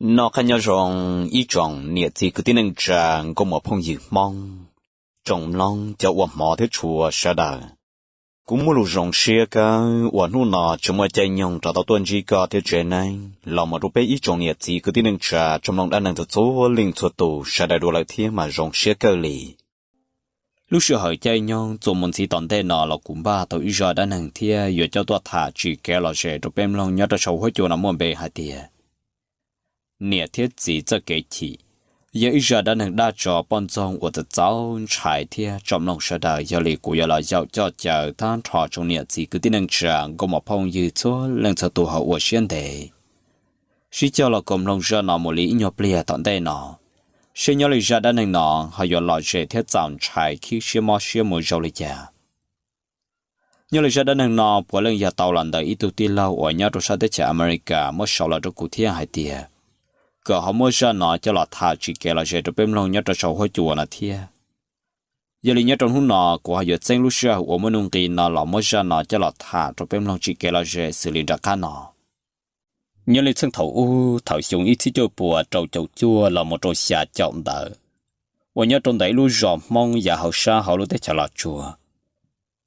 Noj qab nyob zoo ib tsoom niam txiv kwv tij neej tsa, nkauj muam phooj ywg Hmoob, tsoom mloog cov uas hmov thiab tshua sawv daws. Kuv muaj lus zoo siab kawg uas hnub no tseem muaj caij nyoog rov tau tuaj ntsib koj thiab tsev neeg los mus rau peb ib tsoom niam txiv kwv tij neej tsa tsoom mloog dab neeg txhua txhua leej txhua tus sawv daws dua lawm thiab mas zoo siab kawg li. Lub sij hawm caij nyoog txuas mus ntxiv tom ntej no los kuv npaj tau ib zaj dab neeg thiab yuav coj tuaj tham tsis kev lom zem rau peb mloog nyob rau saum huab cua no muaj npe hais tias Niam thiab txiv txoj kev chim. Yog ib zaj dab neeg dab tso poj ntxoog uas txaus txaus ntshai thiab tsoom mloog sawv daws, yog li kuv yuav los yaum coj caw tag nrho tsoom niam txiv kwv tij neej tsa nkauj muam phooj ywg txhua leej txhua tus ho ua siab ntev sib coj los koom mloog zaj no mus li ib nyuag pliag tom ntej no, seb nyob li zaj dab neeg no ho yuav lom zem thiab txaus ntshai khib siab mob siab mus zoo li cas. Nyob li zaj dab neeg no puav leej yog tau los ntawm ib tug tij laug uas nyob rau sab teb chaws Amelikas muab sau los rau kuv thiab hais tias kom ho muab zaj no coj los tham tsis kev lom zem rau peb mloog nyob rau saum huab cua no thiab. Yog li nyob rau hnub no kuv ho yuav txeeb lub sij hawm uas muaj nuj nqis no los muab zaj no coj los tham rau peb mloog tsis kev lom zem xws li nram qab no. Nyob li txheej thaum ub thaum xyoo ib txhiab cuaj puas rau caum cuaj los mus rau xya caum ntawd, uas nyob rau ntawm ib lub zos Hmoob yav hauv sab hauv lub teb chaws Los Tsuas,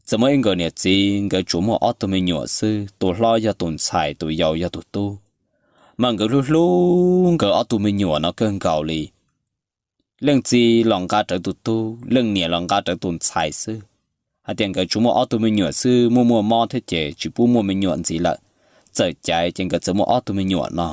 txawm muaj ib nkawm niam txiv nkawd tsuas muaj ob tug me nyuam xwb, tus hlob yog tus ntxhais, tus yau yog tus tub. Mas nkawd hlub hlub nkawd ob tug me nyuam no kawg nkaus li. Leej txiv los nqa rawv tus tub, leej niam los nqa rawv tus ntxhais xwb, hais tias nkawd tsuas muaj ob tug me nyuam xwb, muaj muaj mob thiab ces tsis pub muaj me nyuam ntxiv lawm. Txawm caiv ces nkawd txawm muaj ob tug me nyuam no.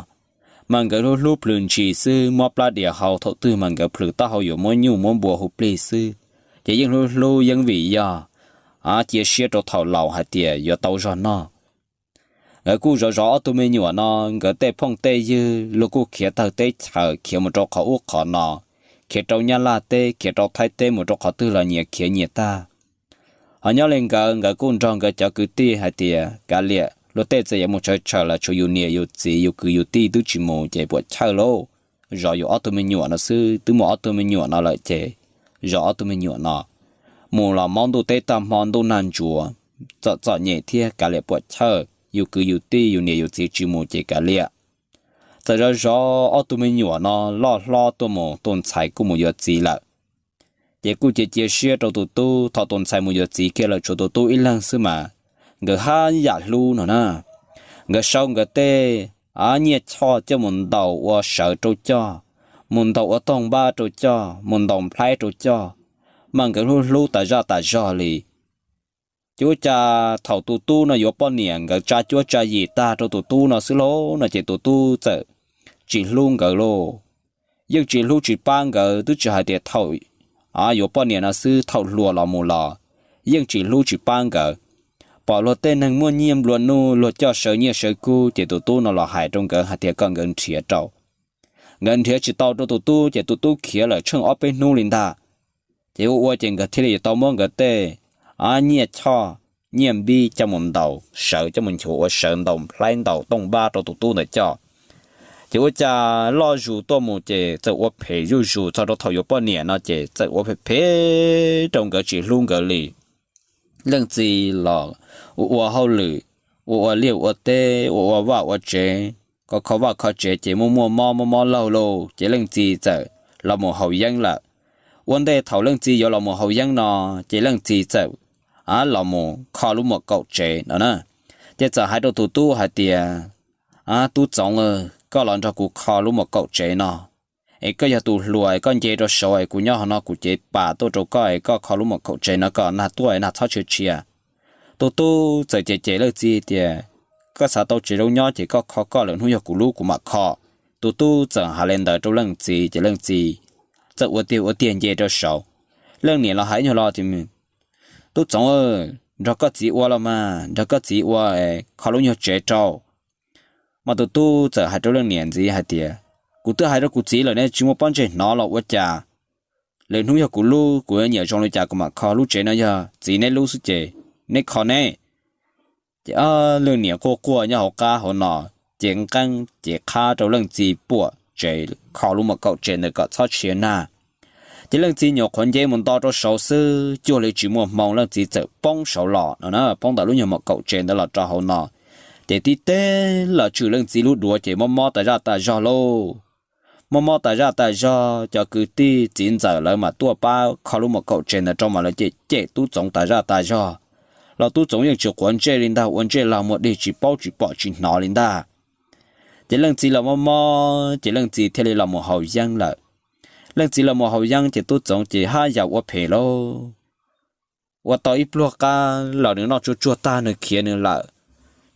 Mas nkawd hlub hlub plhws ntsis xwb, mob plab dias hau thaum twg mas nkawd plhws taub hau yuav muab nyuj muab npua hu plig xwb, ces yeej hlub hlub yeej vim yog cia siab rau thaum laus hais tias yuav tau zog noj. Nkawd kuj zov zov ob tug me nyuam no, nkawd tej phooj tej ywg luag kuj khiav tawg teb chaws, khiav mus rau qhov ub qhov no, khiav rau Nyab Laj teb, khiav rau Thaib teb, mus rau qhov twg los nyias khiav nyias tag. Ho nyob li nkawd, nkawd kuj nrog nkawd cov kwv tij hais tias kav liam, luag tej txawm yuav mus tshawv tshawm los tshuav yus niam yus txiv yus kwv yus tij twb tsis mus ces puas chawj lauj. Zov yus ob tug me nyuam no xwb, twb muaj ob tug me nyuam no lawm ces zov ob tug me nyuam no. Mus los mob ntuj teb tag hmo ntuj nag ntsuav, txom txom nyem thiab kav liam puas chawj, yus kwv yus tij yus niam yus txiv tsis mus ces kav liam. Txawm zov zov ob tug me nyuam no loj hlob tuaj mus tus ntxhais kuj mus yuav txiv lawm. Ces kuj cia cia siab rau tus tub, thaum tus ntxhais mus yuav txiv kiag lawm tshuav tus tub ib leeg xwb mas nkawd haj yam hlub no na. Nkawd sau nkawd tej nyiaj choj coj mus ntaus ua sawv rau coj, mus ntaus ua toog npab rau coj, mus ntaus nplhaib rau coj, mas nkawd hlub hlub tas zaj tas zog li. Ces ua cas thaum tus tub no yuav poj niam nkawd tsa cuab tsa yim tag rau tus tub no xwb lauj no ces tus tub txawm tsis hlub nkawd lauj. Yeej tsis hlub tsis pab nkawd, twb tsis hais tias thaum yuav poj niam no xwb, thaum hluas los mus los yeej tsis hlub tsis pab nkawd. Pom luag tej neeg muaj nyiaj nplua nuj, luag coj sawv nyiaj sawv kub ces tus tub no los hais rau nkawd hais tias kom nkawd nrhiav rau. Nkawd nrhiav tsis tau rau tus tub ces tus tub khiav lawm tsheej ob peb hnub li ntag. Ces ua ua ces nkawd thiaj li tau muab nkawd tej nyiaj choj, nyiaj npib coj mus ntaus sawv, coj mus nchuav ua sawv, ntaus nplhaib ntaus tooj npab rau tus tub ntawd coj. Ces ua cas loj zus tuaj mus ces txawm ua phem zuj zus, txog rau thaum yuav poj niam no ces txawm ua phem phem rau nkawd, tsis hlub nkawd li. Leej txiv los ua ua hauj lwm, ua ua liaj ua teb, ua ua vaj ua tsev, kho kho vaj kho tsev ces muaj muaj mob mob mob laug lauj ces leej txiv txawm los mus haus yeeb lawm. Ua ntej thaum leej txiv yuav los mus haus yeeb no ces leej txiv txawm los mus kho lub muam kaum tsev no na. Ces txawm hais rau tus tub hais tias, Tub Txoov, koj los nrog kuv kho lub muam kaum tsev no, es koj yog tus hluas es koj nce rau saud es kuv nyob hauv no kuv cev pas tuaj rau koj es koj kho lub muam kaum tsev no kom nag tuaj es nag txhob tshia tshia. Tus tub txawm cem cem leej txiv tias, Koj xav tau tsev zoo nyob ces koj kho koj, lwm hnub yog kuv lub kuv mam kho. Tus tub txawm hais li ntawd rau leej txiv ces leej txiv txawm ua tiag ua tiag nce rau saud. Leej niam los hais nyuag lo tias, Tub Txoov, nrog koj txiv ua los mas, nrog koj txiv ua, kho lub nyuag tsev rau. Mas tus tub txawm hais rau leej niam ntxiv hais tias, Kuv twb hais rau kuv txiv lawm, neb tsis muaj pob ntseg hnov los ua cas? Lwm hnub yog kuv lub, kuv nyiam zoo li cas kuv mam kho, lub tsev no yog txiv neb lub xwb ces neb kho neb. Ces leej niam quaj quaj nyob hauv qab hauv no, ces nqeeb ces qhab rau leej txiv puam tsev, kho lub muam kaum tsev ntawd kom txhob tshia nag. Ces leej txiv nyuam qhuav nce mus nto rau saud xwb, cuag li tsis muaj hmoo leej txiv txawm poob saud los no na, poob ntawm lub nyuag muam kaum tsev ntawd los rau hauv no. Ces tib teg los tswm leej txiv lub duav ces mob mob tas zaj tas zog lauj. Mob mob tas zaj tas zog, cov kwv tij txiv ntxawm lawv mas tuaj pab kho lub mos kaum tsev ntawd rau mas lawv cem cem tub txoov tas zaj tas zog, los tub txoov yeej tsis quav ntsej li ntag, ua ntsej lag muag dig tsis paub tsis pom tsis hnov li ntag. Ces leej txiv los mob mob ces leej txiv thiaj li los mus haus yeeb lawm. Leej txiv los mus haus yeeb ces tub txoov ces haj yam ua phem lauj. Ua tau ib pluag qab los nws noj tsuag tsuag tag nws khiav nws lawm.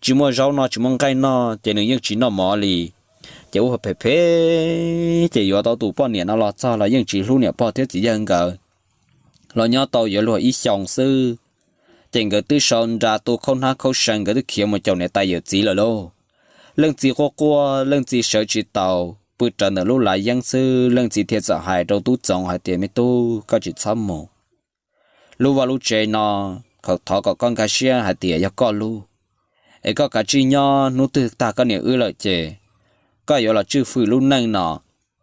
Tsis muaj zaub noj tsis muaj nqaij noj ces nws yeej tsis noj mov li. Ces ua phem phem ces yuav tau tus poj niam no los txog los yeej tsis hlub niam pog thiab txiv yawg nkawd. Los nyob tau yuav luag ib xyoos xwb, ces nkawd twb sau nra tu khaub hnab khaub seev, nkawd twb khiav mus caum niam tais yawm txiv lawm lauj. Leej txiv quaj quaj, leej txiv sawv tsis taus, pw rawv ntawm lub lav yeeb xwb, leej txiv thiaj txawm hais rau tub txoov hais tias, Me tub, koj tsis txhob mus. Lub vaj lub tsev no, thov kom koj nkag siab hais tias yog koj lub, es koj kav tsij nyob, hnub twg tag koj niam wb lawm ces koj yuav los tswj fwm lub neej no.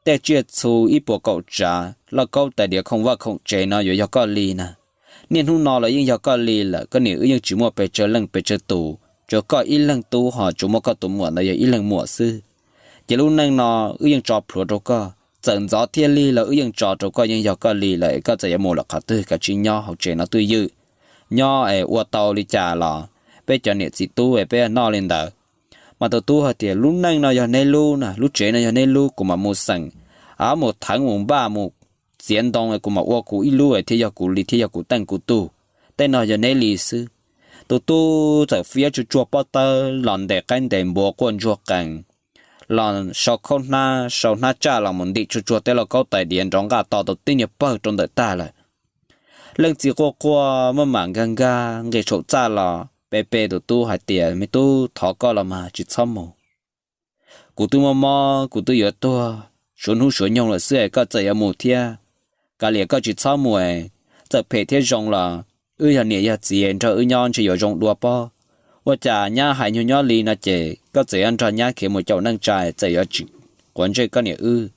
Tej tsiaj txhu ib puas kaum tsav, lauj kaub tais diav, khoom vaj khoom tsev no yuav yog koj li na. Niaj hnub no los yeej yog koj li lawm, koj niam wb yeej tsis muaj pes tsawg leej pes tsawg tus, tsuas koj ib leeg tub, ho tsuas muaj koj tus muam ntawd yog ib leeg muam xwb. Ces lub neej no wb yeej tso plhuav rau koj, txawm ntxov thiaj lig los wb yeej tso rau koj, yeej yog koj li lawm, koj txawm yuav mus lawm qhov twg kav tsij nyob hauv tsev no twj ywm. Nyob es ua tau li cas los peb cov niam txiv tub es peb noj li ntawd. Mas tus tub hais tias, Lub neej no yog neb lub na, lub tsev no yog neb lub, kuv mam mus xeem, mus theev mus npaj mus txiav ntoo, kuv mam ua kuv ib lub thiaj yog kuv li thiab yog kuv teej kuv tug. Tej no yog neb li xwb. Tus tub txawm fiab tsuag tsuag pob tawb los ntes qaib ntes npua quaj ntsuag qees, los sau khaub hnab sau hnab tsaj los mus ntim tsuag tsuag tej lauj kaub tais diav nrov nqaj to tau tib niag pawg rau ntawm tag lawm. Leej txiv quaj quaj maj mam nkag nkag nqis saum txaj los pe pe tus tub hais tias, Me tub, thov koj los mas tsis txhob mus. Kuv twb mob mob, kuv twb yuav tuag suav hnub suav nyoog lawm xwb es koj txawm yuav mus thiab. Kav liam, koj tsis txhob mus, txawm phem thiab zoo los wb yog niam yog txiv nrog wb nyob ntshe yuav zoo dua pob. Ua cas nyab hais nyuag nyob li no ces koj txawm yuav nrog nyab khiav mus caum neej tsa, txawm yuav tsis quav ntsej koj niam wb,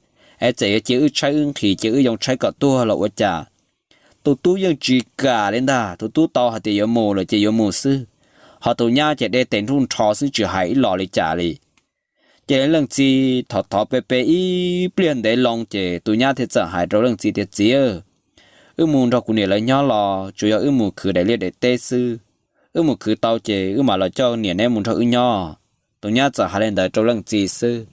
es txawm yuav cia wb tshaib wb nqhis, cia wb yoo tshaib kom tuag los ua cas? Tus tub yeej tsis kam li ntag, tus tub tau hais tias yuav mus lawm ces yuav mus xwb. Ho tus nyab ces de tes nruj nrho xwb tsis hais ib los li cas li. Ces leej txiv thov thov pe pe ib pliag ntev loo ces tus nyab thiaj txawm hais rau leej txiv tias, Txiv, wb mus nrog kuv niam lawv nyob los tsuas yog wb mus khwv daim liaj daim teb xwb. Wb mus khwv tau ces wb mam los coj niam neb mus nrog wb nyob. Tus nyab txawm hais li ntawd rau leej txiv xwb.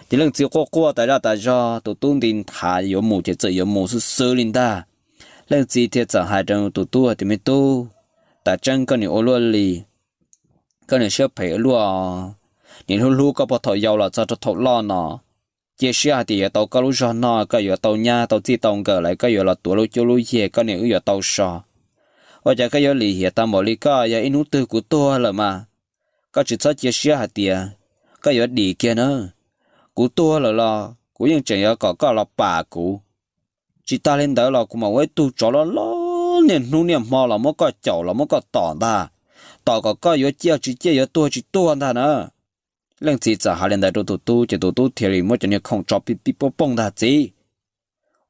Ces leej txiv quaj quaj tas zaj tas zog, tus tub nti nthav yuav mus ces txawm yuav mus xwb xwb li ntag. Leej txiv thiaj txawm hais rau tus tub hais tias, Me tub, tam tseeb koj niam ua luaj li, koj niam siab phem ua luaj, niam hlub hlub koj puag thaum yau los txog rau thaum loj no. Cia siab hais tias yuav tau koj lub zog noj, koj yuav tau nyab tau txij tau nkawm lawm, koj yuav los tuav lub cuab lub yig, koj niam wb yuav tau so. Ua cas koj yuav lim hiam tag npaum li koj? Yog ib hnub twg kuv tuag lawm mas koj tsis txhob cia siab hais tias koj yuav dim kiag na. Kuv tuag lawm los kuv yeej tseem yuav kom koj los pam kuv. Tsis tas li ntawd los kuv mam ua ib tug tsov loj loj, niaj hnub niaj hmo los muab koj caum los muab koj tom ntag, tom kom koj yuav ciaj tsis ciaj, yuav tuag tsis tuag ntag na. Leej txiv txawm hais li ntawd rau tus tub ces tus tub thiaj li muab cov niag khoom tso pij pij pooj pooj ntag. Txiv,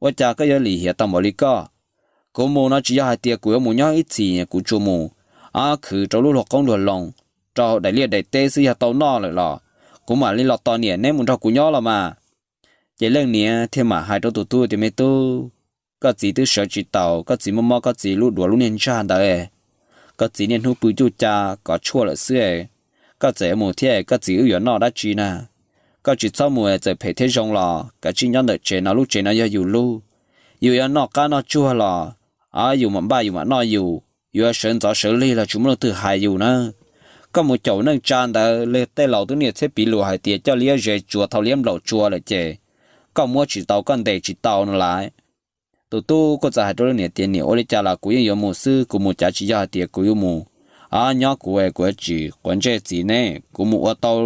ua cas koj yuav lim hiam tau npaum li koj? Kuv mus no tsis yog hais tias kuv yuav mus nyob ib txhis, kuv tsuas mus khwv rau lub luag qoob luag loo, rau hauv daim liaj daim teb xwb, yog tau noj lawm los kuv mam li los tos niam neb mus nrog kuv nyob los mas. Ces leej niam thiaj mam hais rau tus tub tias, Me tub, koj txiv twb sawv tsis taus, koj txiv mob mob koj txiv lub duav lub niag ntsag ntawd, koj txiv niaj hnub pw cuj ca kov tshuaj lawm xwb, koj txawm yuav mus thiab koj txiv wb yuav noj dab tsi na? Koj tsis txhob mus, txawm phem thiab zoo los kav tsij nyob ntawm tsev no, lub tsev no yog yus lub. Yus yuav noj qab noj tsuag los yus mam npaj yus mam noj yus, yuav sawv ntxov sawv lig los tsis muaj leej twg hais yus na. Koj mus caum neej tsa ntawd, tej laus twb niaj txhiab piv lus hais tias coj liab ze tsua thau liab nplaum tsua lawm ces koj muab tsis tau, koj ntes tsis tau no lawm. Tus tub kuj txawm hais rau leej niam tias, Niam, ua li cas los kuv yeej yuav mus xwb, kuv mus cav tsis yog hais tias kuv yuav mus nyob kuv, kuv tsis quav ntsej txiv neb, kuv mus ua tau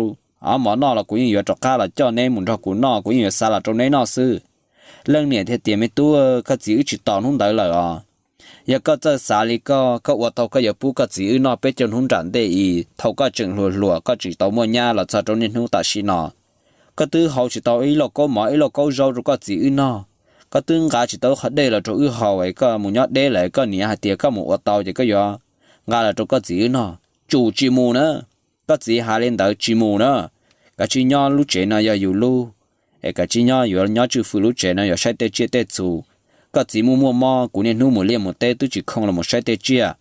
mov noj los kuv yeej yuav rov qab los coj neb mus nrog kuv noj, kuv yeej yuav xa los rau neb noj xwb. Leej niam thiaj tias, Me tub, koj txiv wb tsis tos hnub ntawd lawm os. Yog koj txawj xav li koj, koj ua tau koj yuav pub koj txiv wb noj peb caug hnub nram ntej es thaum koj tseem hluas hluas, koj tsis tau muaj nyab los txog rau niaj hnub tam sim no, koj twb hau tsis tau ib lauj kaub mov ib lauj kaub zaub rau koj txiv wb noj, koj twb nqa tsis tau qhov dej los rau wb haus es koj mus nyob deb lawm, koj niam hais tias koj mus ua tau ces koj yuav nqa los rau koj txiv wb noj. Tsum tsis mus na. Koj txiv hais li ntawd tsis mus na. Kav tsij nyob, lub tsev no yog yus lub, es kav tsij nyob, yuav nyob tswj fwm lub tsev no yuav saib tej tsiaj tej txhu. Koj txiv muaj muaj mob, kuv niaj hnub mus liaj mus teb twb tsis khoom los mus saib tej tsiaj.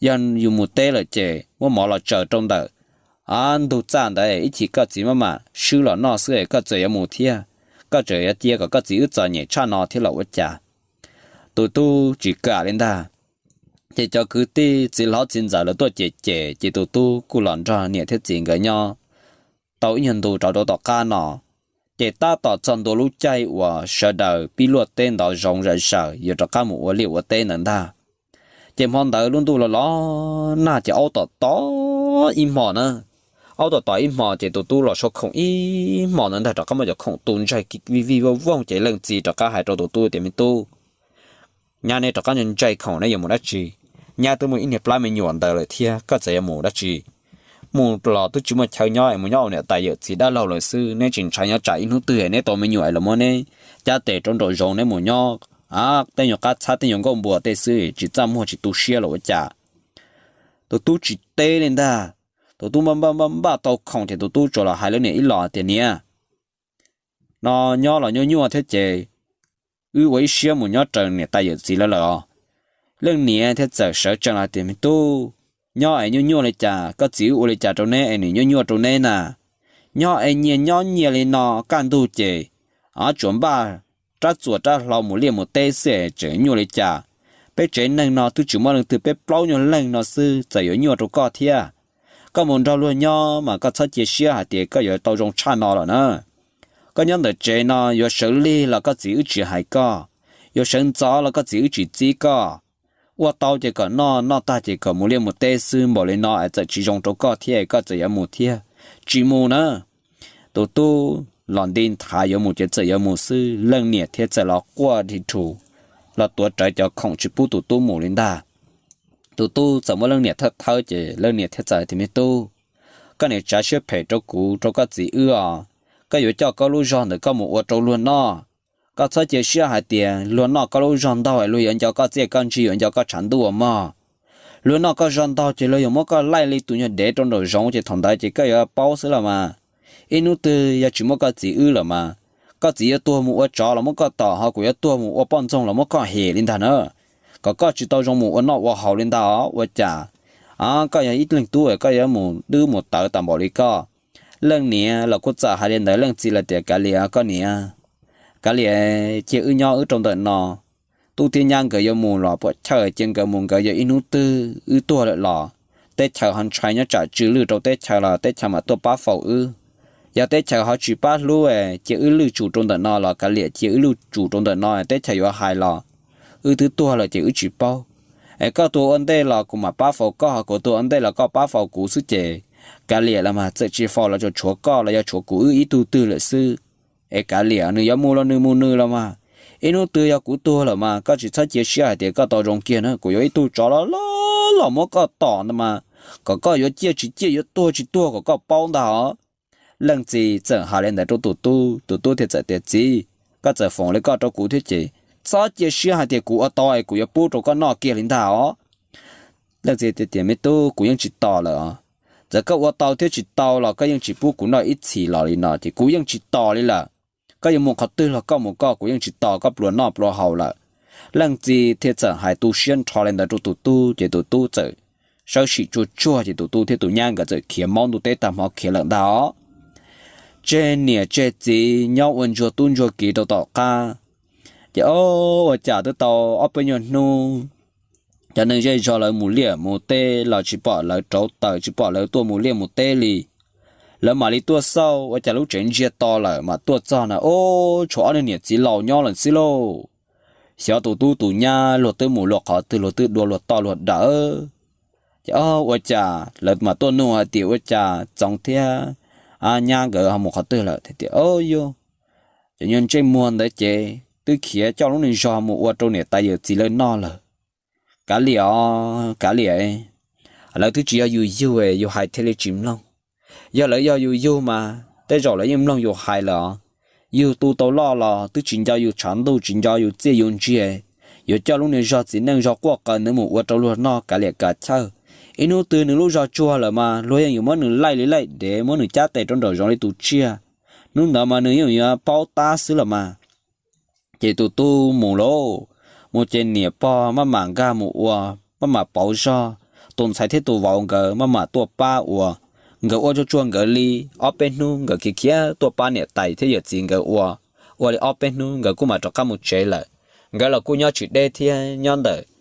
Yog yus mus teb lawm ces muab mov los tsaws rau ntawm ntug txaj ntawd, ib chim koj txiv maj mam swb los noj xwb es koj txawm yuav mus thiab. Koj tseem yuav cia kom koj txiv wb txom nyem tshaj no thiab los ua cas? Tus tub tsis kam li ntag. Ces cov kwv tij txiv hlob txiv ntxawm lawv tuaj cem cem ces tus tub kuj los nrog niam thiab txiv nkawd nyob tau ib nyuag ntu rov rau tom qab no. Ces tab tom txog ntua lub caij uas sawv daws pib luaj teb ntov zoov zam zaws yuav rov qab mus ua liaj ua teb ntawd ntag. Ces hmo ntawd lub ntuj los los nag ces aub tom tom ib hmos na. Aub tom tom ib hmos ces tus tub los sau khoom ib hmos ntawd ntag, rov qab muaj cov khoom tu ntseg vij vij voog voog ces leej txiv rov qab hais rau tus tub tias, Me tub, nyab, neb rov qab ntseg khoom neb yuav mus dab tsi? Nyab twb muaj ib niag plab me nyuam ntawd lawm thiab, koj txawm yuav mus dab tsi? Mus los twb tsis muaj chaw nyob es mus nyob ua niam tais yawm txiv dab laug lawm xwb, neb tsis ntshai nyob tsam ib hnub twg neb tau me nyuam es los muab neb cab tes rau nraum zoov neb mus nyob tej nyuag qab txhab tej nyuag nkuaj npua tej xwb tsis txaj muag tsis tu siab los ua cas? Tus tub tsis teb li ntag. Tus tub npaj npaj npaj tau khoom ces tus tub tsuas los hais leej niam ib los tias, Niam, no nyob los nyuaj nyuaj thiab ces wb ua ib siab mus nyob raws niam tais yawm txiv lawv lawm os. Leej niam thiaj txawm sawv tsees los tias, Me tub, nyob es nyuaj nyuaj li cas, koj txiv wb ua li cas rau neb es nws nyuaj nyuaj rau neb na? Nyob es nyias nyob nyias li no, kaj ntug ces tsuas npaj rab txuas rab hlau mus liaj mus teb xwb es tseem nyuaj li cas? Peb tsev neeg no twb tsis muaj leej twg, peb plaub nyuag leeg no xwb txawm yuav nyuaj rau koj thiab. Koj mus nrog luag nyob mas koj txhob cia siab hais tias koj yuav tau zoo tshaj no lawm na. Koj nyob ntawm tsev no yuav sawv lig los koj txiv wb tsis hais koj, yuav sawv ntxov los koj txiv wb tsis txib koj. Ua tau ces kom noj, noj tag ces kom mus liaj mus teb xwb, npaum li no es txawm tsis zoo rau koj thiab, koj txawm yuav mus thiab, tsis mus na. Tus tub los nti nthav yuav mus ces txawm yuav mus xwb, leej niam thiaj txawm los quaj dhi rhu, los tuav rawv cov khoom tsis pub tus tub mus li ntag. Tus tub txawm muab leej niam thawb thawb ces leej niam thiaj txawm tias, Me tub, koj niam tsav siab phem rau kuv rau koj txiv wb os. Koj yuav coj koj lub zog ntawm koj mus ua rau luag noj. Koj txhob cia siab hais tias luag noj koj lub zog ntau es luag yuav nco koj txiaj koj ntsig, yuav nco koj tshav ntuj ua mog. Luag noj koj zog ntau ces luag yuav muab koj laij li tus nyuag dev rau nraum zoov ces thaum ntawd ces koj yuav paub xwb los mas. Ib hnub twg yog tsis muaj koj txiv wb lawm mas, koj txiv yuav tuag mus ua tsov los muab koj tom, ho kuv yuav tuag mus ua poj ntxoog los muab koj hem li ntag na. Kom koj tsis tau zoo mus ua noj ua haus li ntag os. Ua cas koj yog ib leeg tub koj yuav mus dwb mus tawv tas npaum li koj? Leej niam los kuj txawm hais li ntawd, leej txiv los tias, Kav liam koj niam, kav liam, cia wb nyob wb rau ntawm no. Tub thiab nyab nkawd yuav mus los puam chawj, cia nkawd mus, nkawd yog ib hnub twg wb tuag lawm los teb chaws ho ntshai, nyob tsam tsw lwj rau teb chaws los teb chaws mam tuaj pab faus wb. Yog teb chaws ho tsis pab hlub, cia wb lwj tsum rau ntawm no los kav liam, cia wb lwj tsum rau ntawm no teb chaws yuav hais los wb twb tuag lawm ces wb tsis paub. Es koj tuag ua ntej los kuv mam pab faus koj, ho kuv tuag ua ntej los koj pab faus kuv xwb ces kav liam los mas, txawm tsis faus los tsuas tshuav koj los yog tshuav kuv wb ib tug twg lawm xwb. Es kav liam, nws yuav mus los nws mus nws los mas, ib hnub twg yog kuv tuag lawm mas koj tsis txhob cia siab hais tias koj tau zoo kiag na, kuv yuav ib tug tsov los los los muab koj tom ntag mas, kom koj yuav ciaj tsis ciaj, yuav tuag tsis tuag kom koj paub ntag os. Leej txiv txawm hais li ntawd rau tus tub, tus tub thiaj txawm tias, Txiv, koj txawm foom li koj rau kuv thiab ces txhob cia siab hais tias kuv ua tau es kuv yuav pub rau koj noj kiag li ntag os. Leej txiv tias, Me tub, kuv yeej tsis tos lawm os. Txawm koj ua tau thiab tsis tau los koj yeej tsis pub kuv noj ib txhis los li no ces kuv yeej tsis tos li lawm. Koj yuav mus qhov twg los koj mus koj, kuv yeej tsis tos koj pluas noj pluas haus lawm. Leej txiv thiaj txawm hais tu siab nrho li ntawd rau tus tub ces tus tub txawm sawb sim tsuag tsuag ces tus tub thiab tus nyab nkawd txawm khiav maub ntuj teb tag hmo khiav lawm ntag os. Tseg niam tseg txiv nyob ua ntsuag tub ntsuag kiv rau tom qab. Ces o, ua cas twb tau ob peb nyuag hnub, cov neeg zej zog lawv mus liaj mus teb los tsis pom lawv rauv taws, tsis pom lawv tuaj mus liaj mus teb li. Lawv mam li tuaj xauj ua cas lub tsev ntsiag to lawm, mas tuaj txog na, o, tshuav ob niag niam txiv laus nyob lawm xwb lauj. Xyov tus tub tus nyab luag twb mus luag qhov twg, luag twb dua luag toj luag dawm. Ces o, ua cas lawv mam tuaj nug hais tias ua cas Txoov thiab nyab nkawd ho mus qhov twg lawm, thiaj tias, O, yog cov nyuag ntsej muag ntawd ces twb khiav coj lub niag zog mus ua rau niam tais yawm txiv lawv noj lawm. Kav liam os, kav liam, lawv twb tsis yog yus yug, yus hais thiaj li tsis mloog. Yog lawv yog yus yug mas tej zaum lawv yeej mloog yus hais lawm os. Yug tu tau loj los twb tsis nco yus tshav ntuj, tsis nco yus txiaj yus ntsig, yuav coj lub niag zog txiv neej zog quaj qas ntawd mus ua rau luag noj, kav liam kav chawj. Ib hnub twg nws lub zog tsuag lawm mas luag yeej yuav muab nws laij li laij dev, muab nws cab tes rau nraum zoov li tus tsiaj. Hnub ntawd mas nws yeej yuav paub tab xwb los mas. Ces tus tub mus lauj, mus ces niam pog maj mam nkag mus ua, maj mam pauv zog. Tus ntxhais thiab tus vauv nkawd maj mam tuaj pab ua. Nkawd ua tsuag tsuag nkawd li ob peb hnub, nkawd khiav khiav tuaj pab niam tais thiab yawm txiv nkawd ua. Ua li ob peb hnub nkawd kuj mam rov qab mus tsev lawm. Nkawd los kuj nyob tsis deb thiab, nyob ntawm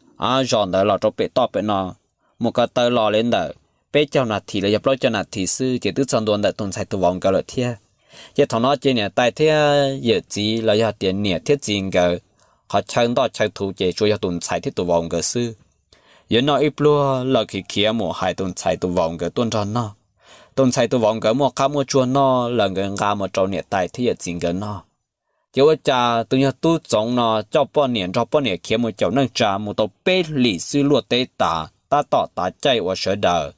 zos ntawd los rau pem toj pem no mus ko taw los li ntawm peb caug nas this los yog plaub caug nas this xwb ces twb txog ntua ntawm tus ntxhais tus vauv nkawd lawm thiab. Ces thaum no ces niam tais thiab yawm txiv los yog tias niam thiab txiv nkawd, qhov chaw ntoj chaw thuv ces tsuas yog tus ntxhais thiab tus vauv nkawd xwb. Yuav noj ib pluag los khiav khiav mus hais tus ntxhais tus vauv nkawd tuaj nrog noj. Tus ntxhais tus vauv nkawd muaj qab muaj tsuag noj los nkawd nqa mus rau niam tais thiab yawm txiv nkawd noj. Ces ua cas tus yog tub Txoov no coj poj niam nrog poj niam khiav mus caum neej tsa mus tau peb hlis xwb luaj teb tas, tab tom tav caij uas sawv daws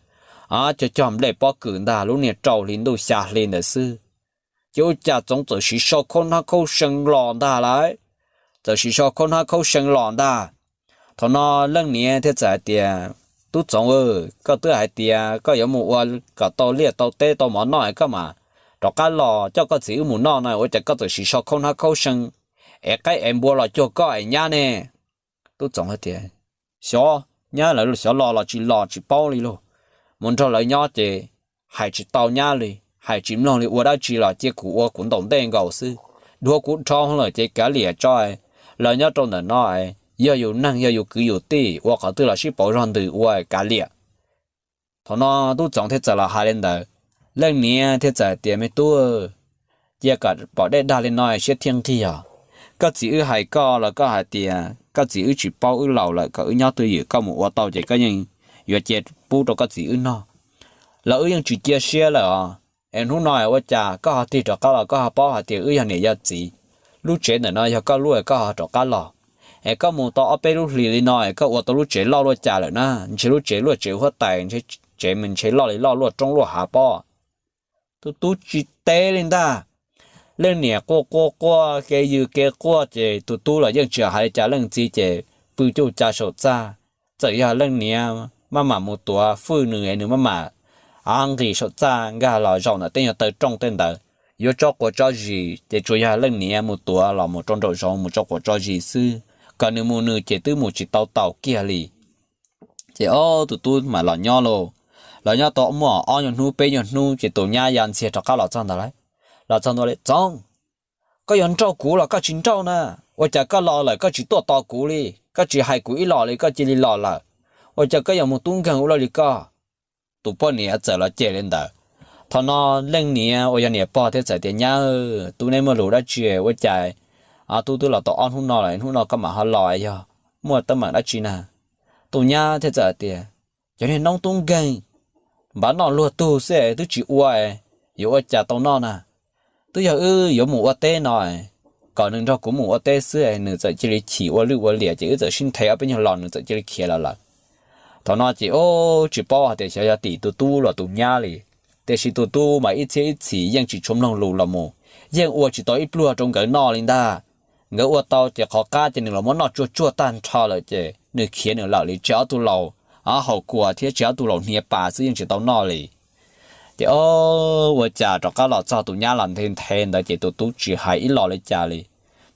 cog cog nplej pob kws ntag, lub niag rau hli ntuj xya hli ntawd xwb. Ces ua cas Txoov txawm siv sau khaub hnab khaub see los ntag lauj. Txawm siv sau khaub hnab khaub see los ntag. Thaum no leej niam thiaj txawm hais tias, Tub Txoov, koj twb hais tias koj yuav mus ua kom tau liaj tau teb tau mov noj es koj mam rov qab los coj koj txiv wb mus noj no, ua cas koj txawm siv sau khaub hnab khaub see es qaib es npua los cuag koj es nyab ne? Tub Txoov hais tias, Xyov nyab lawv xyov los los tsis los tsis paub li lauj. Mus nrog lawv nyob ces hais tsis tau nyab li, hais tsis mloog li, ua dab tsi los cia kuv ua kuv ntaus ntej nkaus xwb. Dhuav kuv dhau lawm ces kav liam tso. Lawv nyob rau ntawm no, yog yus neeg yog yus kwv yus tij, ua qhov twg los sib pauv zog ntws ua kav liam. Thaum no Tub Txoov thiaj txawm los hais li ntawd. Leej niam thiaj txawm hais tias, Me tub, cia kom pom dej dag li no siab thiaj nqig os. Koj txiv wb hais koj los koj hais tias koj txiv wb tsis paub, wb laus lawm, kom wb nyob twj ywm, koj mus ua tau ces koj yeej yuav cia pub rau koj txiv wb noj. Los wb yeej tsis cia siab lawm os. Es hnub no ua cas koj ho tig rov qab los, koj ho paub hais tias wb yog niam yog txiv, lub tsev ntawm no yog koj lub es koj ho rov qab los? Es koj mus tau ob peb lub hlis li no es koj ua tau lub tsev loj luaj cas lawm na? Ntshe lub tsev luaj tsev huab tais, ntshe tsev mas ntshe loj li loj luaj roob luaj hav pob. Tus tub tsis teb li ntag. Leej niam quaj quaj quaj kev yws kev quaj ces tus tub los yeej tsis hais li cas, leej txiv ces pw cuj ca saum txaj. Txawm yog leej niam maj mam mus tuav fwj nws es nws maj mam nqis saum txaj nkag los zaum ntawm tej nyuag taw rooj tej ntawd, yuav tso quav tso zis ces tsuas yog leej niam mus tuav los mus rau nraum zoov mus tso quav tso zis xwb, kom nws mus nws ces twb mus tsis tau taus kiag li. Ces ob tus tub mam los nyob lauj. Los nyob tau muaj ob nyuag hnub peb nyuag hnub ces tus nyab ya ntxiag rov qab los txog ntawd lawm. Los txog ntua li, Txoov, koj yuav nrauj kuv los koj tsis nrauj na? Ua cas koj los lawm koj tsis tuaj tos kuv li, koj tsis hais kuv ib los li koj cia li los lawm? Ua cas koj yuav mus tub nkeeg ua luaj li koj? Tus poj niam txawm los cem li ntawd. Thaum no leej niam uas yog niam pog thiaj txawm tias, Nyab, tub neb muaj lus dab tsi ua cas tub twb los tau ob hnub no lawm, hnub no koj mam ho los yog muaj teeb meem dab tsi na? Tus nyab thiaj txawm tias, Cov niag noob tub nkeeg, npav noj luag tug xwb twb tsis ua, yuav ua cas tau noj na? Twb yog wb yuav mus ua teb no, kom nws nrog kuv mus ua teb xwb nws txawm cia li chim ua lwj ua liam ces wb txawm sib nthe ob peb nyuag los nws txawm cia li khiav los lawm. Thaum no ces tsis paub hais tias xyov yog tim tus tub los tus nyab li, tiam sis tus tub mas ib txhiab ib txhis yeej tsis tshua mloog lus los mus, yeej ua tsis tau ib pluag rau nkawd noj li ntag. Nkawd ua tau ces qhov qab ces nws los muab noj tsuag tsuag tag nrho lawm ces nws khiav nws lawm li, tseg ob tug laus haus kuas thiab tseg ob tug laus hniav pas xwb yeej tsis tau noj li. Ces o, ua cas rov qab los txog tus nyab los nthe nthe ntawd ces tus tub tsis hais ib los li cas li.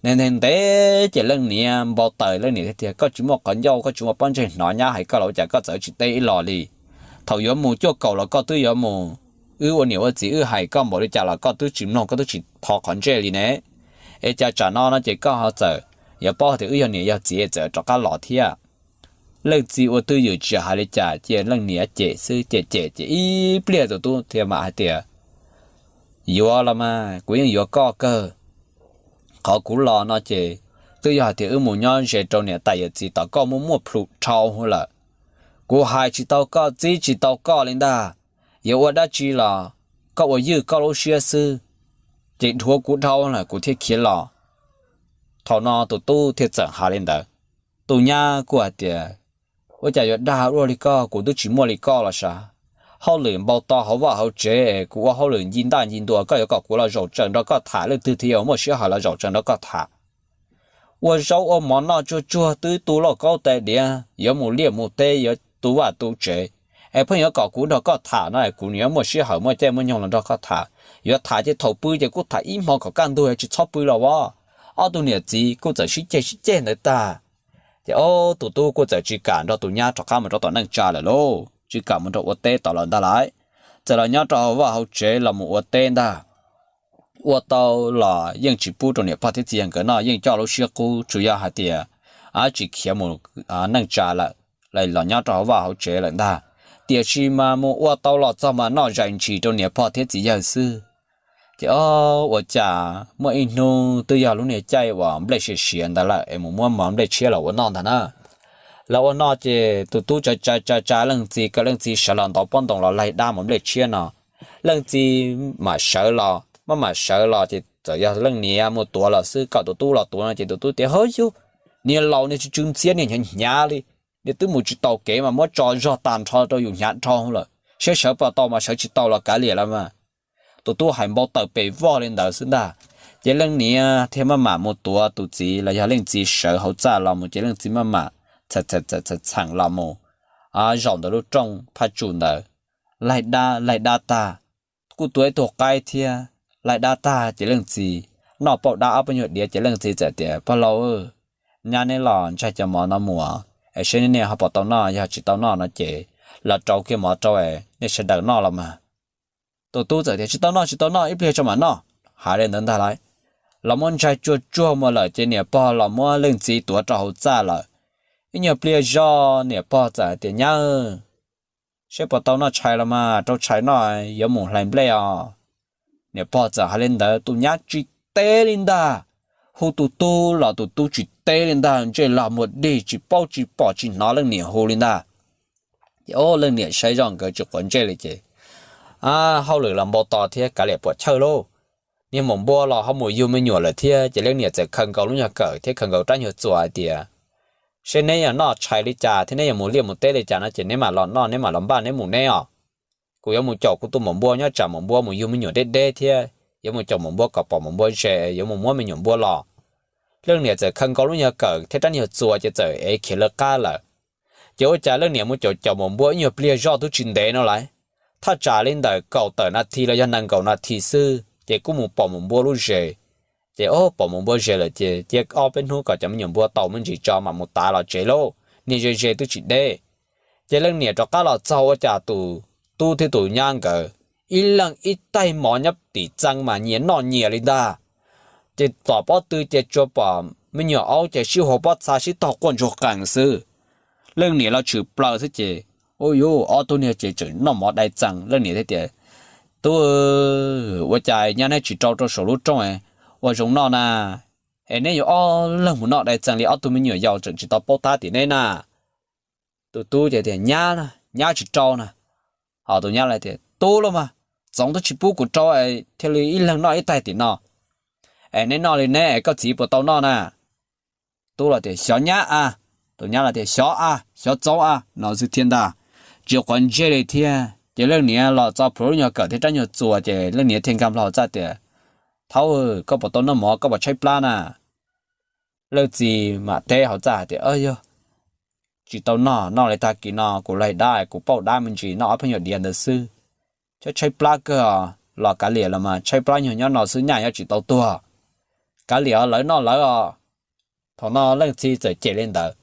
Nthe nthe ntev ces leej niam npau taws, leej niam thiaj tias, Koj tsis muaj qhov ncauj, koj tsis muaj pob ntseg hnov nyab hais koj los ua cas koj txawm tsis teb ib los li? Thaum yuav mus cuaj kaum los koj twb yuav mus, wb ua niam ua txiv wb hais koj npaum li cas los koj twb tsis mloog, koj twb tsis tho qhov ntsej li ne. Es cas tsam no no ces koj ho txawm yuav paub tias wb yog niam yog txiv txawm rov qab los thiab? Leej txiv ua twj ywm tsis hais li cas, cia leej niam cem xwb, cem cem ces ib pliag tus tub thiaj mam hais tias, Yuav los mas kuv yeej yuav koj kawg. Qhov kuv los no ces twb yog hais tias wb mus nyob ze rau niam tais yawm txiv tom koj muaj muaj plhus dhau lawm. Kuv hais tsis tau koj, txib tsis tau koj li ntag. Yuav ua dab tsi los koj ua ywj koj lub siab xwb, ces dhuav kuv dhau lawm kuv thiaj khiav los. Thaum no tus tub thiaj txawm hais li ntawd. Tus nyab kuj hais tias, Ua cas yuav dag ua luaj li koj, kuv twb tsis muaj li koj los sav. Hauj lwm npau taws hauv vaj hauv tsev, kuv ua hauj lwm nci ntaj nci ntua, koj yuav kom kuv los zaum tsees nrog koj tham, leej twg thiaj yuav muaj sij hawm los zaum tsees nrog koj tham? Ua zaub ua mov noj tsuag tsuag twb tu lauj kaub tais diav, yuav mus liaj mus teb, yuav tu vaj tu tsev, Es pheej yuav kom kuv nrog koj tham no, kuv yuav muaj sij hawm muaj caij muaj nyoog los nrog koj tham. Yuav tham ces thaum pw ces kuj tham ib hmo kom kaj ntug tsis txhob pw los as. Ob tug niam txiv kuj txawm sib ceg sib ceg ntawd tag, ces ob tus tub kuj txawm tsis kam nrog tus nyab rov qab mus rau tom neej tsa lawm lauj, tsis kam mus nrog ua teb tom lawm ntag lauj. Txawm los nyob rau hauv vaj hauv tsev los mus ua teb ntag. Ua tau los yeej tsis pub rau niam pog thiab txiv yawg nkawd noj, yeej coj lub siab qub tsuas yog hais tias tsis khiav mus neej tsa lawm, los nyob rau hauv vaj hauv tsev lawm ntag. Tiam sis mas mus ua tau los txog mas noj zais ntshis rau niam pog thiab txiv yawg xwb. Ces ob ua cas muaj ib hnub twb yog lub niag caij uas nplej siav siav ntawd lawm es mus muab mov nplej tshiab los ua noj ntag na. Los ua noj ces tus tub tsa tsa tsa leej txiv, kom leej txiv sawv los ntov pob ntoo los laig dab mov nplej tshiab no. Leej txiv mam sawv los, maj mam sawv los ces txawm yog leej niam mus tuav los xwb, kom tus tub los tuav no ces tus tub tias, Hov yug, niag laus niag tsw tsw ntxhiab, niag hnyav hnyav li, niag twb mus tsis taus kev mas muab tso zog tag nrho rau yus hnyav dhau lawm, saib sawv puas tau mas sawv tsis tau los kav liam los mas. Tus tub hais npau taws pes vog li ntawd xwb ntag. Ces leej niam thiaj maj mam mus tuav tus txiv los yog leej txiv sawv hauv txaj los mus ces leej txiv maj mam txheem los mus zaum ntawm lub rooj phaj tsum ntawd, laig dab laig dab tag, kuj tuav ib tug qaib thiab, laig dab tag ces leej txiv noj pauj dab ob peb nyuag diav ces leej txiv txawm tias, Pog laus, nyab neb los ntsaig cov mov no mus es seb neb ho puas tau noj, yog tsis tau noj no ces los rau kiag mov rau nej sawv daws noj los mas. Tus tub txawm tias, Tsis tau noj, tsis tau noj, ib pliag tso mam noj. Hais li ntawd ntag lauj, los muab ntsaig tsuag tsuag mus lawm ces niam pog los muab leej txiv tuav rau hauv txaj lawm. Ib nyuag pliag zog niam pog txawm hais tias, Nyab, seb puas tau noj tshais los mas, rau tshais noj, yuav mus hlais nplej os. Niam pog txawm hais li ntawd tus nyab tsis teb li ntag. Hu tus tub los tus tub tsis teb li ntag, ntsej lag muag dig tsis paub tsis pom tsis hnov leej niam hu li ntag. Ces leej niam saib zoj nkawd tsis quav ntsej li ces hauj lwm los npau tos thiab kav liam puam chawj lauj. Niag maum npua los ho mus yug me nyuam lawm thiab ces leej niam txawm khaws nkaus lub nyuag kawm thiab khaws nkaus rab nyuag txuas hais tias, Seb neb yuav noj tshais li cas thiab neb yuav mus liaj mus teb li cas no ces neb mam los noj, neb mam los npaj neb mus neb os. Kuv yuav mus caum kuv tus maum npua nyob tsam maum npua mus yug me nyuam deb deb thiab yuav mus caum maum npua kom pom maum npua ze, yuav mus muab me nyuam npua los. Leej niam txawm khaws nkaus lub nyuag kawm thiab rab nyuag txuas ces txawm ev khiav lawv qab lawm. Ces ua cas leej niam mus caum caum maum npua ib nyuag pliag zoj twb tsis ntev no lawm, thaj tsam li ntawm kaum tawm nas this los yog nees nkaum nas this xwb ces kuj mus pom maum npua lub zes. Ces ob pom maum npua zes lawm ces cia ob peb hnub kom cov me nyuam npua tau me ntsis tso mam mus tav los tsev lauj, niag ze ze twb tsis deb. Ces leej niam rov qab los txog ua cas tus tub thiab tus nyab nkawd ib leeg ib taig mov nyob tim txee mas nyias noj nyias li ntag. Ces tom pob tw ces tsuas pom me nyuam aub ces sib hua pob txha sib tog quaj ntsuag qees xwb. Leej niam los tshwm plaws xwb ces, u yus, ob tug niag ces tseem noj mov dai txees. Leej niam thiaj tias, Tub, ua cas nyab neb tsis rau rau saum lub rooj ua zoo noj na? Es neb yuav ob leeg mus noj dai txees li ob tug me nyuam yaus tseem tsis tau paub tab tim neb na. Tus tub ces tias, Nyab, nyab tsis rau na. Ho tus nyab tias, Tub los mas, Txoov twb tsis pub kuv rau thiaj li ib leeg noj ib taig tim no. Es neb noj li neb es koj txiv puas tau noj na? Tub los tias, Xyov nyab a. Tus nyab los tias, Xyov a, xyov Txoov a, no xwb thiab ntag. Tsis quav ntsej li thiab ces leej niam los txo plhuav lub nyuag kawm thiab rab nyuag txuas ces leej niam thiaj nkag nplo txaj tias, Thaub, koj puas tau noj mov, koj puas tshaib plab na? Leej txiv mam teb hauv txaj hais tias, Yog tsis tau noj, noj li tag kis no kuv laig dab, kuv pauj dab me ntsis noj ob peb nyuag diav ntawd xwb. Tshaib tshaib plab kawg os, los kav liam los mas tshaib plab nyuag nyob no xwb, nyaj yuav tsis tau tuag. Kav liam os, lawv noj lawv os. Thaum no leej txiv txawm cem li ntawd,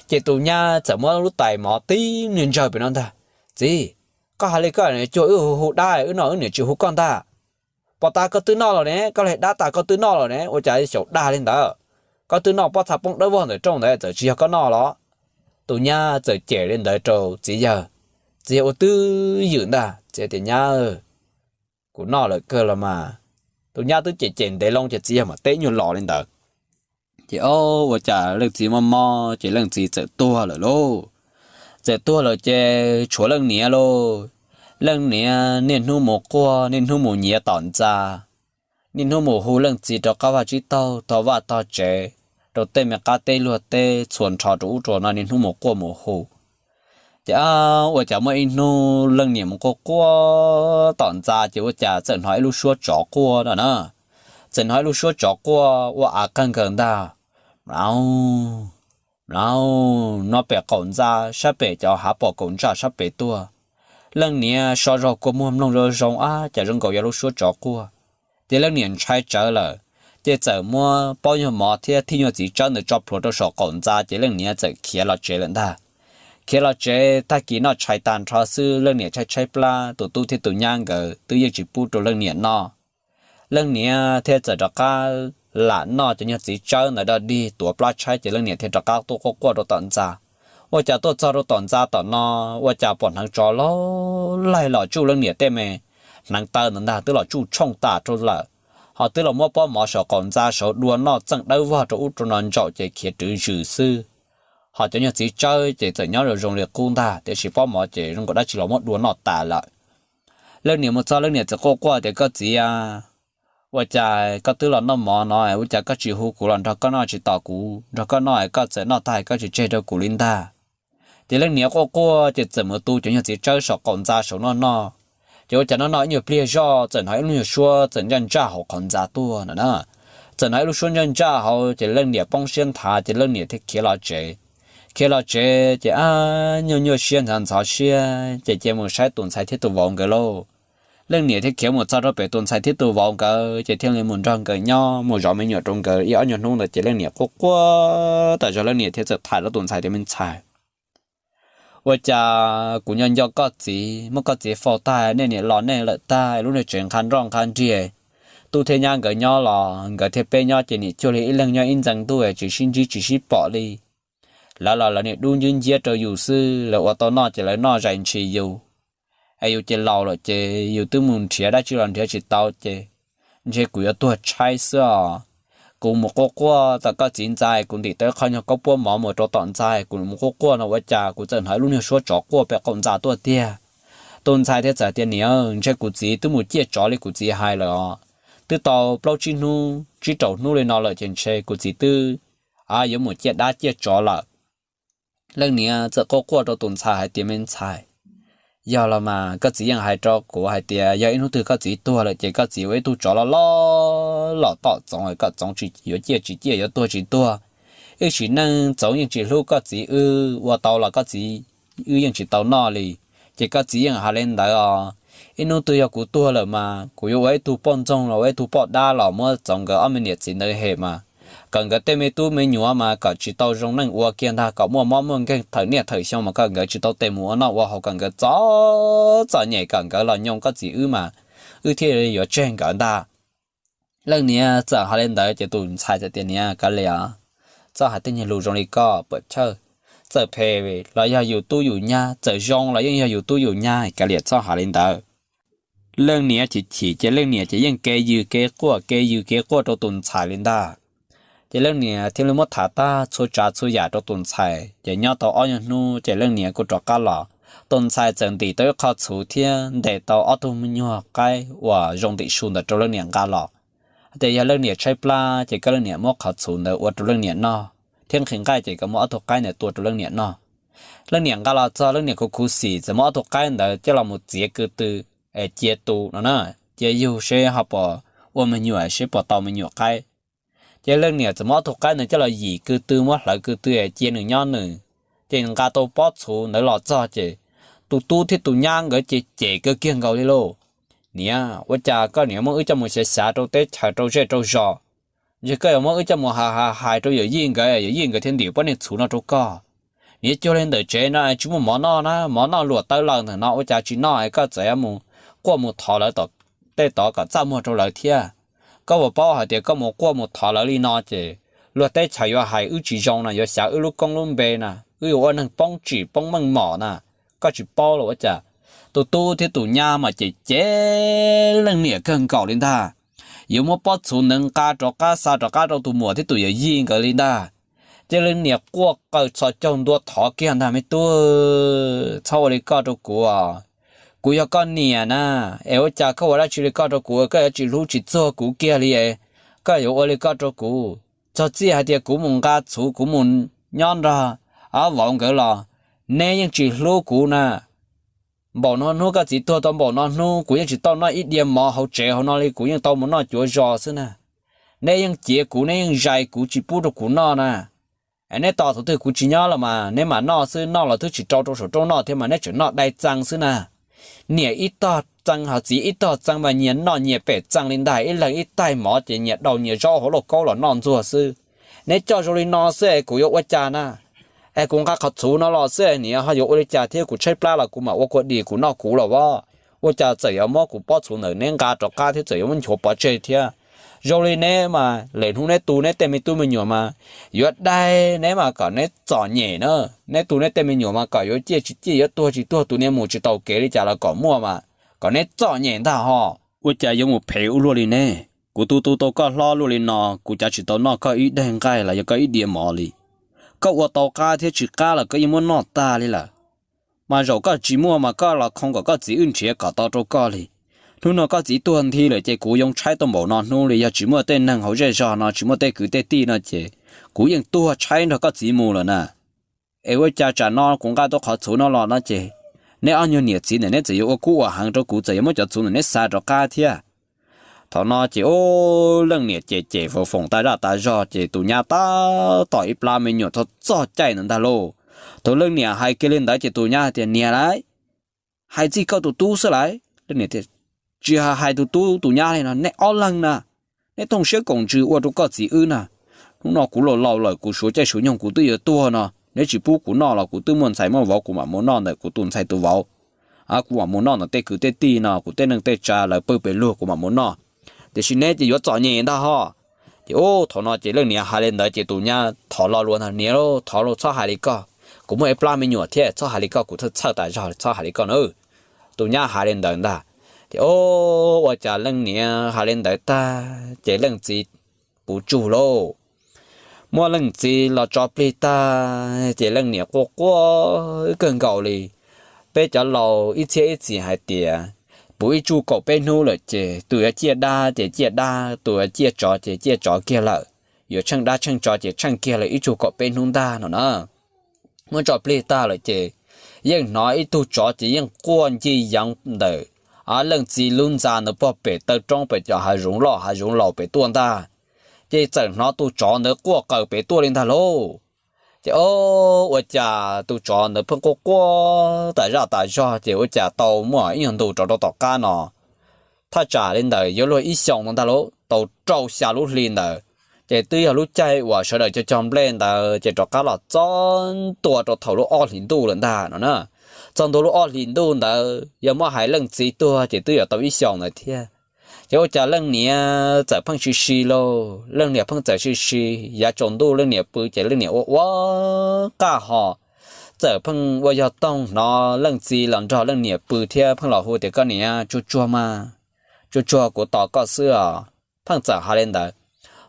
ces tus nyab txawm muab lub tais mov tib niag ntsawg pem no ntag. Txiv, koj hais li koj cuag wb hu hu dab, wb noj wb niam tsis hu koj ntag. Pos tas koj twb noj los ne, koj laig dab tas koj twb noj los ne, ua cas xyaum dag li ntawd? Koj twb noj pob txha poob dawb vog ntawm rooj ntawd txawm tsis yog koj noj los? Tus nyab txawm cem li ntawd rau txiv yawg. Txiv yawg ua twj ywm ntag, txiv tias, Nyab, kuv noj lawm kawg los mas. Tus nyab twb cem cem ntev loo ces txiv yawg mam teb nyuag los li ntawd. Ces o, ua cas leej txiv mob mob ces leej txiv txawm tuag lawm lauj. Txawm tuag lawm ces tshuav leej niam lauj. Leej niam niaj hnub mus quaj, niaj hnub mus nyiav tom ntxa, niaj hnub mus hu leej txiv rau qab vaj tsib taug, tog vaj tog tsev, rau tej me qab teb luag teb, txhua nrho rau ub rau no niaj hnub mus quaj mus hu. Ces ua cas muaj ib hnub leej niam mus quaj quaj tom ntxa ces ua cas txawm hnov ib lub suab tsov quaj no na. Txawm hnov ib lub suab tsov quaj ua av qeeg nkaws ntag, mlauj, mlauj, no pem qaum ntxa sab pem cov hav pom kaum ntsaj sab pem tuaj. Leej niam so zog kua muag mloog zoo zoo, ab, cas zoo nkaus yog lub suab tsov quaj. Ces leej niam ntshai tsawv lawm, ces txawm muab pob nyuag mov thiab thij nyuag txiv tsawb ntawd tso plhuav rau saum qaum ntxa, ces leej niam txawm khiav los tsev lawm ntag. Khiav los tsev, tag kis noj tshais tag nrho xwb, leej niam tshaib tshaib plab, tus tub thiab tus nyab nkawd twb yeej tsis pub rau leej niam noj. Leej niam thiaj txawm rov qab lam noj cov nyuag txiv tsawb ntawd dog dig tuav plab tshaib, ces leej niam thiaj rov qab tuaj quaj quaj rau tom ntxa. Ua cas tuaj txog rau tom ntxa tom no, ua cas pom hneev tsov loj laig los tsuj leej niam tej me hneev taw ntawd ntag, twb los tsuj tshooj tas rau lawm. Ho twb los muab pob mov saum qaum ntxa saud dua noj txeej dawb vog rau ub rau no ntsaum, ces khiav rwv zws xwb. Ho cov nyuag txiv tsawb ces txawm nyob zoo zoo li qub ntag, tiam sis pob mov ces zoo nkaus dab tsi los muab dua noj tas lawm. Leej niam mus txog, leej niam txawm quaj quaj tias, Koj txiv a, ua cas koj twb los noj mov no, ua cas koj tsis hu kuv los nrog koj noj, tsis tos kuv nrog koj noj, koj txawm noj tag koj tsis tseg rau kuv li ntag? Ces leej niam quaj quaj ces txawm mus tu cov nyuag txiv tsawb saum qaum ntxa saud noj noj. Ces ua cas noj noj ib nyuag pliag zoj txawm hnov ib lub nyuag suab txawm ntsaj ntsaj hauv qhov ntxa tuaj no na. Txawm hnov ib lub suab ntsaj ntsaj hauv, ces leej niam poob siab nthav, ces leej niam thiaj khiav los tsev. Khiav los tsev ces ab, nyuaj nyuaj siab ntxhov ntxhov siab, ces cia mus saib tus ntxhais thiab tus vauv nkawd lauj. Leej niam thiaj khiav mus txog rau pem tus ntxhais thiab tus vauv nkawd, ces thiaj li mus nrog nkawd nyob, mus zov me nyuam rau nkawd ib ob nyuag hnub ntawd, ces leej niam quaj quaj tas zog, leej niam thiaj txawm tham rau tus ntxhais tias, Me ntxhais, ua cas kuv nco nco koj txiv, muab koj txiv faus tag, nej niam los nej lawm tag, lub niag tsev nqha nroj nqha nriag, tub thiab nyab nkawd nyob los nkawd thiab peb nyob ces nim cuag li ib leeg nyob ib ntxees ntuj, tsis sib ntsib tsis sib pom li. Lawv los lawv niam dub ncwb nciab rau yus xwb, lawv ua tau noj ces lawv noj zais ntshis yus. Es yus ces laus lawm ces yus twb mus nrhiav dab tsi los nrhiav tsis tau ces ntshe kuv yuav tuag tshaib xwb os. Kuv mus quaj quaj tom koj txiv ntxa, kuv ntim tau ib qho nyuag kaub puab mov mus rau tom ntxa, kuv mus quaj quaj no ua cas kuv txawm hnov ib lub nyuag suab tsov quaj pem qaum ntxa tuaj tiag. Tus ntxhais thiaj txawm tias, Niam, ntshe kuv txiv twb mus ciaj tsov li kuv txiv hais lawm os. Twb tau plaub tsib hnub tsib rau hnub li no lawm ces ntshe kuv txiv twb yuav mus ciaj dab ciaj tsov lawm. Leej niam txawm quaj quaj rau tus ntxhais hais tias, Me ntxhais, yog los mas koj txiv yeej hais rau kuv hais tias yog ib hnub twg koj txiv tuag lawm ces koj txiv ua ib tug tsov loj loj los tom Txoov, kom Txoov tsis yuav ciaj tsis ciaj, yuav tuag tsis tuag. Ib sim neej Txoov yeej tsis hlub koj txiv wb, ua tau los koj txiv wb yeej tsis tau noj li. Ces koj txiv yeej hais li ntawd os. Ib hnub twg yog kuv tuag lawm mas kuv yuav ua ib tug poj ntxoog los ua ib tug poj dab los muab Txoov nkawd ob me niam txiv ntawd hem mas, kom nkawd tej me tub me nyuam mas kom tsis tau zoo neej ua kiag ntag, kom muaj mob muaj nkeeg thawm niaj thawm xyoo mas kom nkawd tsis tau tes mus ua noj ua haus, kom nkawd txom txom nyem, kom nkawd los nyoo koj txiv wb mas wb thiaj li yuav tseg nkawd ntag. Leej niam txawm hais li ntawd ces tus ntxhais txawm tias, Niam, kav liam, txhob hais tej nyuag lus zoo li koj puas chawj. Txawm phem los yog yus tub yus nyab, txawm zoo los yeej yog yus tub yus nyab, kav liam txhob hais li ntawd. Leej niam chim chim ces leej niam ces yeej kev yws kev quaj kev yws kev quaj rau tus ntxhais li ntag. Ces leej niam thiaj li muab tham tag txhua tsav txhua yam rau tus ntxhais, ces nyob tau ob nyuag hnub ces leej niam kuj rov qab los. Tus ntxhais txawm ntim tau ib qho txhuv thiab ntes tau ob tug me nyuag qaib uas zoo ntim su ntawd rau leej niam nqa los. Tias yog leej niam tshaib plab ces koj leej niam muab qhov txhuv ntawd ua rau leej niam noj, thiab nqhis nqaij ces koj muab ob tug qaib ntawd tua rau leej niam noj. Leej niam nqa los txog, leej niam khuv khuv xim txawm muab ob tug qaib ntawd coj los mus txiav ko tw es cia tu no na, cia yug seb ho puas ua me nyuam, seb puas tau me nyuam qaib. Ces leej niam txawm muab ob tug qaib ntawd coj los yim ko tw, muab hlawv ko tw es cia nws nyob nws. Ces nqa tau pob txhuv ntawd los txog ces tus tub thiab tus nyab nkawd ces cem kawg kiag nkaus li lauj. Niam, ua cas koj niam muab wb coj mus xyav xyav rau teb chaws rau zej rau zos, ntshe koj yuav muab wb coj mus hais hais hais rau yawm yij nkawd, yawm yij nkawd thiaj ntim pob niag txhuv no rau koj. Niam, cuag li ntawm tsev no tsis muaj mov noj na, mov noj luam tawv laws ntawm no ua cas tsis noj, koj txawm yuav mus quaj mus thov lawv tom tej tod kom txaj muag rau lawv thiab. Koj puas paub hais tias koj mus quaj mus thov lawv li no ces luag teb chaws yuav hais wb tsis zoo na, yuav xyav wb lub koob lub npe na, wb yuav ua neeg poob tsim poob meej mom na, koj tsis paub los ua cas. Tus tub thiab tus nyab mas ces cem leej niam kawg nkaus li ntag. Yuav muab pob txhuv ntawd nqa rov qab xa rov qab rau tus muam thiab tus yawm yij nkawd li ntag. Ces leej niam quaj qaws txhos caug ntua thov kiag ntag, Me tub, txhob ua li koj rau kuv os. Kuv yog koj niam na, es ua cas koj ua dab tsi li koj rau kuv, koj yuav tsis hlub tsis txuag kuv kiag li, koj yuav ua li koj rau kuv. Txog txij hais tias kuv mus nqa txhuv kuv mus nyob nrog vauv nkawd los neb yeej tsis hlub kuv na. Npaum no hnub koj txiv tuag tau npaum no hnub kuv yeej tsis tau noj ib diav mov hauv tsev hauv no li, kuv yeej tau mus noj cuav zos xwb na. Neb yeej ciav kuv, neb yeej zais kuv tsis pub rau kuv noj na. Neb tos thaum twg kuv tsis nyob los mas neb mam noj xwb, noj los twb tsis rau rau saum rooj noj thiab mas neb tseem noj dai txee xwb na. Niam ib tog txee ho txiv ib tog txee mas nyias noj nyias pem txee li ntag, ib leeg ib taig mov ces nyias daus nyias zaub hauv lauj kaub los noj ntxuag xwb. Neb coj zoo li no xwb es kuv yuav ua cas na? Es kuv nqa qhov txhuv no los xwb es niam ho yuav ua li cas thiab? Kuv tshaib plab los kuv mam ua kua dis kuv noj kuv los as. Ua cas txawm yuav muab kuv pob txhuv ntawm neb nqa rov qab thiab txawm yuav muab nchuav pov tseg thiab? Zoo li neb mas lwm hnub neb tu neb tej me tub me nyuam mas yuav dai neb mas kom neb txom nyem na. Neb tu neb tej me nyuam mas kom yuav ciaj tsis ciaj, yuav tuag tsis tuag, tus niag mus tsis taus kev li cas los kom muaj mas kom neb txom nyem ntag ho. Ua cas yuav mus phem ua luaj li ne? Kuv tu tu tau koj hlob luaj li no, kuv cav tsis tau noj koj ib daig nqaij los yog koj ib diav mov li. Koj ua tau qab thiab tsis qab los koj yeej muab noj tag li lawm. Mas zaum koj tsis muaj mas koj los khoo kom koj txiv wb nrhiav kom tau rau koj li. Hnub no koj txiv tuag nthi lawm ces kuv yoo tshaib tau npaum no hnub li, yog tsis muaj tej neeg hauv zej zog no, tsis muaj tej kwv tej tij no ces kuv yeej tuag tshaib nrog koj txiv mus lawm na. Es ua cas tsam no kuv nqa tau qhov txhuv no los no ces neb ob nyuag niam txiv ntawm neb txawm yuav ua kub ua heev rau kuv, txawm yuav muab cov txhuv ntawm neb xa rov qab thiab. Thaum no ces ub, leej niam ces cem foom foom tas zaj tas zog ces tus nyab tab tom ib plab me nyuam txog txog caij ntawd ntag lauj. Thaum leej niam hais kiag li ntawd ces tus nyab tias, Niam lauj, hais txij koj tus tub xwb lauj. Leej niam tias, Tsis hais tus tub tus nyab li no, neb ob leeg na, neb thooj siab koom ntsws ua rau koj txiv wb na. Hnub no kuv laus laus lawm, kuv suav caij suav nyoog kuv twb yuav tuag no, neb tsis pub kuv noj los kuv twb muaj ntxhais muaj vauv kuv mam mus noj ntawm kuv tus ntxhais tus vauv. Kuv mam mus noj ntawm tej kwv tej tij no, kuv tej neej tej tsa lawv pw pem luag kuv mam mus noj. Tiam sis neb ces yuav txom nyem ntag ho. Ces ub, thaum no ces leej niam hais li ntawd ces tus nyab thov lo lus ntag, Niam lauj, thov lauj, txhob hais li koj. Kuv muaj ib plab me nyuam thiab, txhob hais li koj, kuv txhawj txhawj tas zog, txhob hais li koj na. Tus nyab hais li ntawd ntag. Ces ub, ua cas leej niam hais li ntawd tag ces leej txiv puv tsug lauj. Muab leej txiv los tso plig tag ces leej niam quaj quaj kawg nkaus li. Peb cov laus ib txhiab ib txhis hais tias, puv ib tsug kaum peb hnub lawm ces tus yuav ciaj dab ces ciaj dab, tus yuav ciaj tsov ces ciaj tsov kiag lawm, yuav tsheej dab tsheej tsov ces tsheej kiag lawm ib tsug kaum peb hnub ntag no na. Muab tso plig tag lawm ces yeej hnov ib tug tsov ces yeej quaj nci yeev ntawm leej txiv lub ntxa ntawd pog pem taw roob pem cov hav zoov loj hav zoov laus pem tuaj ntag. Ces txawm hnov tus tsov ntawd quaj qaws pem tuaj li ntag lauj. Ces ub, ua cas tus tsov ntawd pheej quaj quaj tas zaj tas zog ces ua cas tau muaj ib nyuag ntu rov rau tom qab no, thaj tsam li ntawd yuav luag ib xyoos no ntag lauj, tau rau xya lub hli ntawd, ces twb yog lub caij uas sawv daws cog cog nplej ntawd ces rov qab los txog ntua rau thaum lub ob hlis ntuj lawm ntag no na. Txog ntua lub ob hlis ntuj ntawd yog muab hais leej txiv tuag ces twb yuav tau ib xyoos ntawd thiab. Ces ua cas leej niam txawm pheej si si lauj, leej niam pheej txawm si si, yav tsaus ntuj leej niam pw ces leej niam ua ua qaj ho, txawm pheej ua yog toog hnov leej txiv los nrog leej niam pw thiab pheej los hu tias, Koj niam, tsuag tsuag mas, tsuag tsuag kuv tos koj xwb os. Pheej txawm hais li ntawd.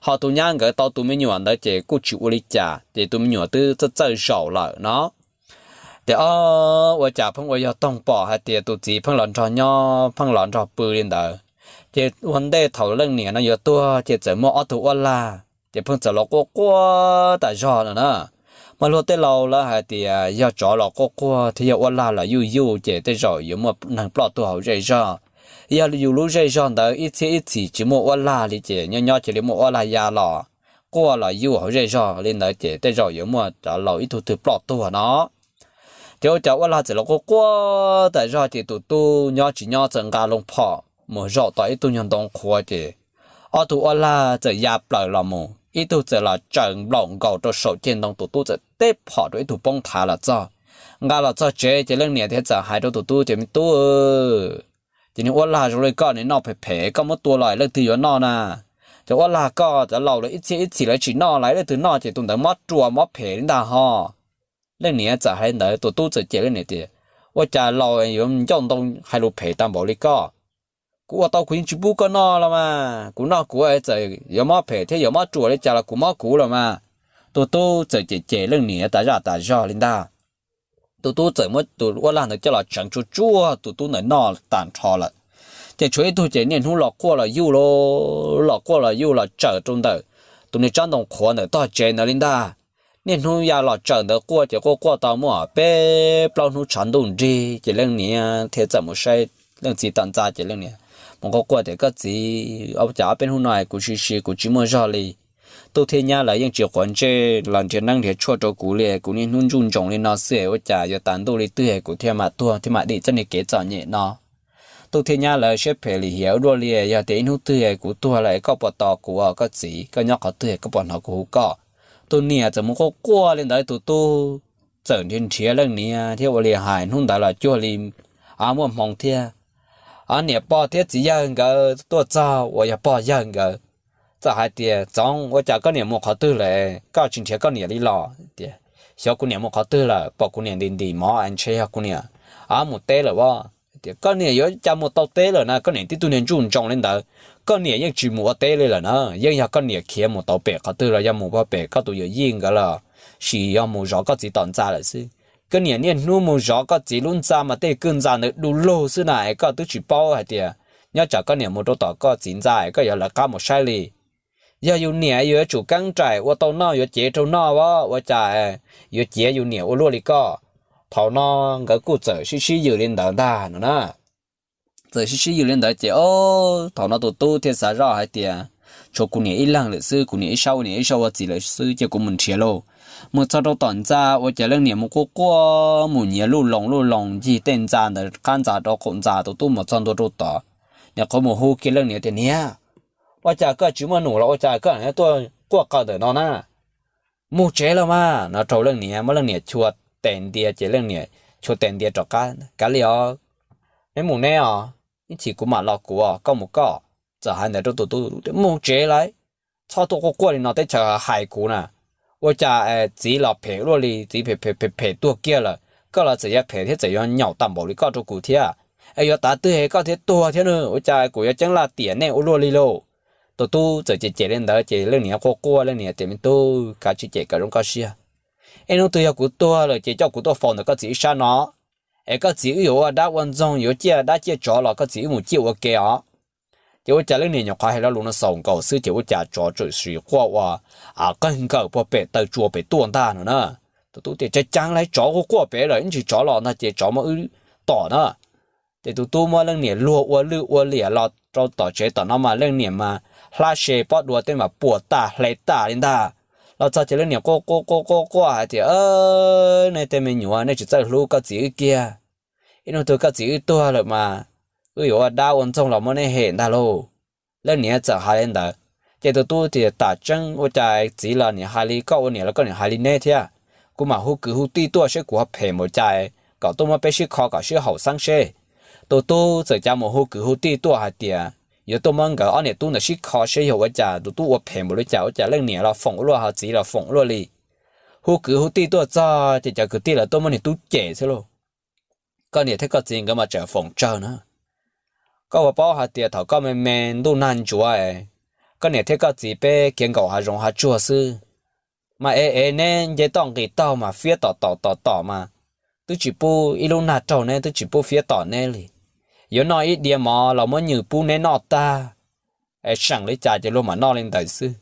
Ho tus nyab nkawd tau tus me nyuam ntawd ces kuj tsis ua li cas ces tus me nyuam twb txawj txawj zaum lawm no. Ces ob, ua cas pheej ua yog toog pom hais tias tus txiv pheej los nrog nyob pheej los nrog pw li ntawd. Ces ua ntej thaum leej niam no yuav tuag ces txawm muaj ob tug uab lag ces pheej txawm los quaj quaj tas zog no na. Mas luag tej laus lawv hais tias yog tsov los quaj quaj thiab yog uab lag los yuj yuj ces tej zaum yuav muaj neeg ploj tuag hauv zej zog. Yog yus lub zej zog ntawd ib txhiab ib txhis tsis muaj uab lag li ces nyob nyob cia li muaj uab lag ya los quaj los yuj hauv zej zog li ntawd ces tej zaum yuav muaj cov laus ib tug twg ploj tuag no. Ces ua cas uab lag txawm los quaj quaj tas zog ces tus tub nyob tsis nyob txawm nqa loo phom mus zaum tom ib tug nyuag ntoo qhuav ces ob tug uab lag txawm ya plaws los mus, ib tug txawm los tsaws nplaum nkaus rau saum ceg ntoo, tus tub txawm teb phom rau ib tug poob thav los txog. Nqa los txog tsev ces leej niam thiaj txawm hais rau tus tub tias, Me tub, ces niag uab lag zoo li koj nws noj phem phem, koj muab tua los leej twg yuav noj na? Cov uab lag koj cov laus lawv ib txhiab ib txhis lawv tsis noj, lawv leej twg noj ces tus ntawd mob ruas mob phem li ntag ho. Leej niam txawm hais li ntawd, tus tub txawm cem leej niam tias, Ua cas laus yuav ncauj ntoo hais lus phem tag npaum li koj? Kuv ua tau kuv yeej tsis pub koj noj los mas, kuv noj kuv txawm yuav mob phem thiab yuav mob ruas li cas los kuv mob kuv los mas. Tus tub txawm cem cem leej niam tas zaj tas zog li ntag. Tus tub txawm muab tus uab lag ntawd coj los tseev tsuag tsuag tus tub ntawd noj tag nrho lawm. Ces tshuav ib tug ces niaj hnub los quaj los yuj, los quaj los yuj los tsaws rau ntawm tus niag tsob ntoo qhuav ntawm tog tsev ntawd li ntag. Niaj hnub ya los tsaws ntawd quaj ces quaj quaj tau muaj peb plaub hnub tshav ntuj nrig ces leej niam thiaj txawm mus saib leej txiv tom ntxa ces leej niam mus quaj quaj tias, Koj txiv, ua cas ob peb hnub no kuv si si kuv tsis muaj zog li? Tub thiab nyab lawv yeej tsis quav ntsej los nrhiav neeb nrhiav tshuaj rau kuv li, kuv niaj hnub ntsuj ntsoos li no xwb, ua cas yuav tas ntuj li twg kuv thiaj mam tuag thiaj mam dim txoj niag kev txom nyem no. Tub thiab nyab lawv siab phem lim hiam ua luaj li, yog tias ib hnub twg kuv tuag lawm koj puas tos kuv, koj txiv, koj nyob qhov twg koj puas hnov kuv hu koj? Tus niam txawm mus quaj quaj li ntawd, tus tub txawm nrhiav nrhiav leej niam thiab ua li hais hnub ntawd los cuag li muaj hmoo thiab. Niam pog thiab txiv yawg nkawd tuaj txog uas yog pog yawg nkawd txawm hais tias, Txoov, ua cas koj niam mus qhov twg lawm, koj tsis nrhiav koj niam li los? Tias, Xyov kuv niam mus qhov twg lawm, pom kuv niam ntim ntim mov es ntshe yog kuv niam mus teb lawm as. Tias, Koj niam yuav cas mus tau teb lawm na, koj niam tib tug niag ntsuj ntsoos li ntawd, koj niam yeej tsis mus ua teb li lawm na, yeej yog koj niam khiav mus tau pem qhov twg los yog mus pem koj tus yawm yij nkawd los sis yog mus zov koj txiv tom ntxa lawm xwb. Koj niam niaj hnub mus zov koj txiv lub ntxa mas tej kwj ntxa ntawd du lug xwb na es koj twb tsis paub hais tias nyob tsam koj niam mus rau tom koj txiv ntxa es koj yuav lawv qab mus saib li. Yog yus niam yus yuav tsum keeb raim ua tau noj yuav cev rau noj as, ua cas yuav ciav yus niam ua luaj li koj? Thaum no nkawd kuj txawm sib sib yws li ntawd ntag no na. Txawm sib sib yws li ntawd ces, o, thaum no tus tub thiaj xav zoj hais tias, Tshuav kuv niam ib leeg lawm xwb, kuv niam ib sab ua niam ib sab ua txiv lawm xwb, cia kuv mus nrhiav lauj. Mus txog rau tom ntxa ua cas leej niam mus quaj quaj mus nyiav luj loos luj loos ncig tej ntxa ntawd qab ntxa rau qaum ntxa, tus tub mus txog ntua rau tod, nyuam qhuav mus hu kiag leej niam tias, Niam, ua cas koj tsis muaj num los ua cas koj tuaj quaj qaws ntawm no na? Mus tsev los mas, no rau leej niam, muab leej niam chua tes ntia ces leej niam chua tes ntia rov qab. Kav liam os, neb mus neb os, ib chim kuv mam los kuv, koj mus koj. Txawm hais ntawd rau tus tub, Mus tsev lauj, txhob tuaj quaj quaj li no teb chaws hais kuv na. Ua cas txiv los phem luaj li, txiv phem phem phem tuag kiag lawm, koj los txawm yuav phem thiab txawm yuav nyaum tag npaum li koj rau kuv thiab, es yuav tav twg koj thiaj tuag thiab na, ua cas kuv yuav ceeb laj tiam nej ua luaj li lauj. Tus tub txawm cem cem li ntawd ces leej niam quaj quaj, leej niam tias, Me tub, kav tsij cem kom zoo koj siab. Ib hnub twg yog kuv tuag lawm ces coj kuv tuaj faus ntawm koj txiv ib sab no, es koj txiv wb yuav ua dab ua ntxoog, yuav ciaj dab ciaj tsov los koj txiv wb mus ciaj ua ke os. Ces ua cas leej niam nyuam qhuav hais lo lus no xaus nkaus xwb ces ua cas tsov txawm sim quaj ua qawg nkawm puag pem taw tsua pem tuaj ntag no na. Tus tub tias, Cas ceev lawm, tsov quaj quaj pem lawm, ib ntsis tsov los ntag ces tsov muab wb tom na. Ces tus tub muab leej niam luag ua lwj ua liam los rau tom tsev tom no mas leej niam mas hlab se pob dua tej mas puas tas hle tas li ntag. Los txog ces leej niam quaj quaj quaj quaj quaj hais tias, Nej tej me nyuam, nej tsis txawj hlub koj txiv wb kiag. Ib hnub twg koj txiv wb tuag lawm mas wb yuav ua dab ua ntxoog los muab nej hem ntag lauj. Leej niam txawm hais li ntawd, ces tus tub tias, Tam tseeb ua cas txiv los niam hais li, koj ua niam los koj niam hais li neb thiab. Kuv mam hu kwv hu tij tuaj seb kuv ho phem npaum cas, kom tuaj muab peb sib kho kom sib haum xeeb seb. Tus tub txawm cav mus hu kwv hu tij tuaj hais tias yuav tuaj muab nkawd ob niam tub ntawd sib kho seb yog ua cas tus tub ua phem npaum li cas, ua cas leej niam los foom ua luaj ho txiv los foom ua luaj li. Hu kwv hu tij tuaj txog ces cov kwv tij lawv tuaj muab niag tub cem xwb lauj. Koj niam thiab koj txiv nkawd mas tseem foom tsawg na. Koj puas paub hais tias thaum koj me me ntuj nag ntsuav, koj niam thiab koj txiv peb khiav nkaum hav zoov hav tsuag xwb, mas ev ev neb nce toj nqis taug mas fiab tom tom tom tom mas twb tsis pub ib lub nag raug neb, twb tsis pub fiab tom neb li. Yuav noj ib diav mov los muab nywm pub neb noj tag, es seem li cas ces luag mam noj li ntawd xwb.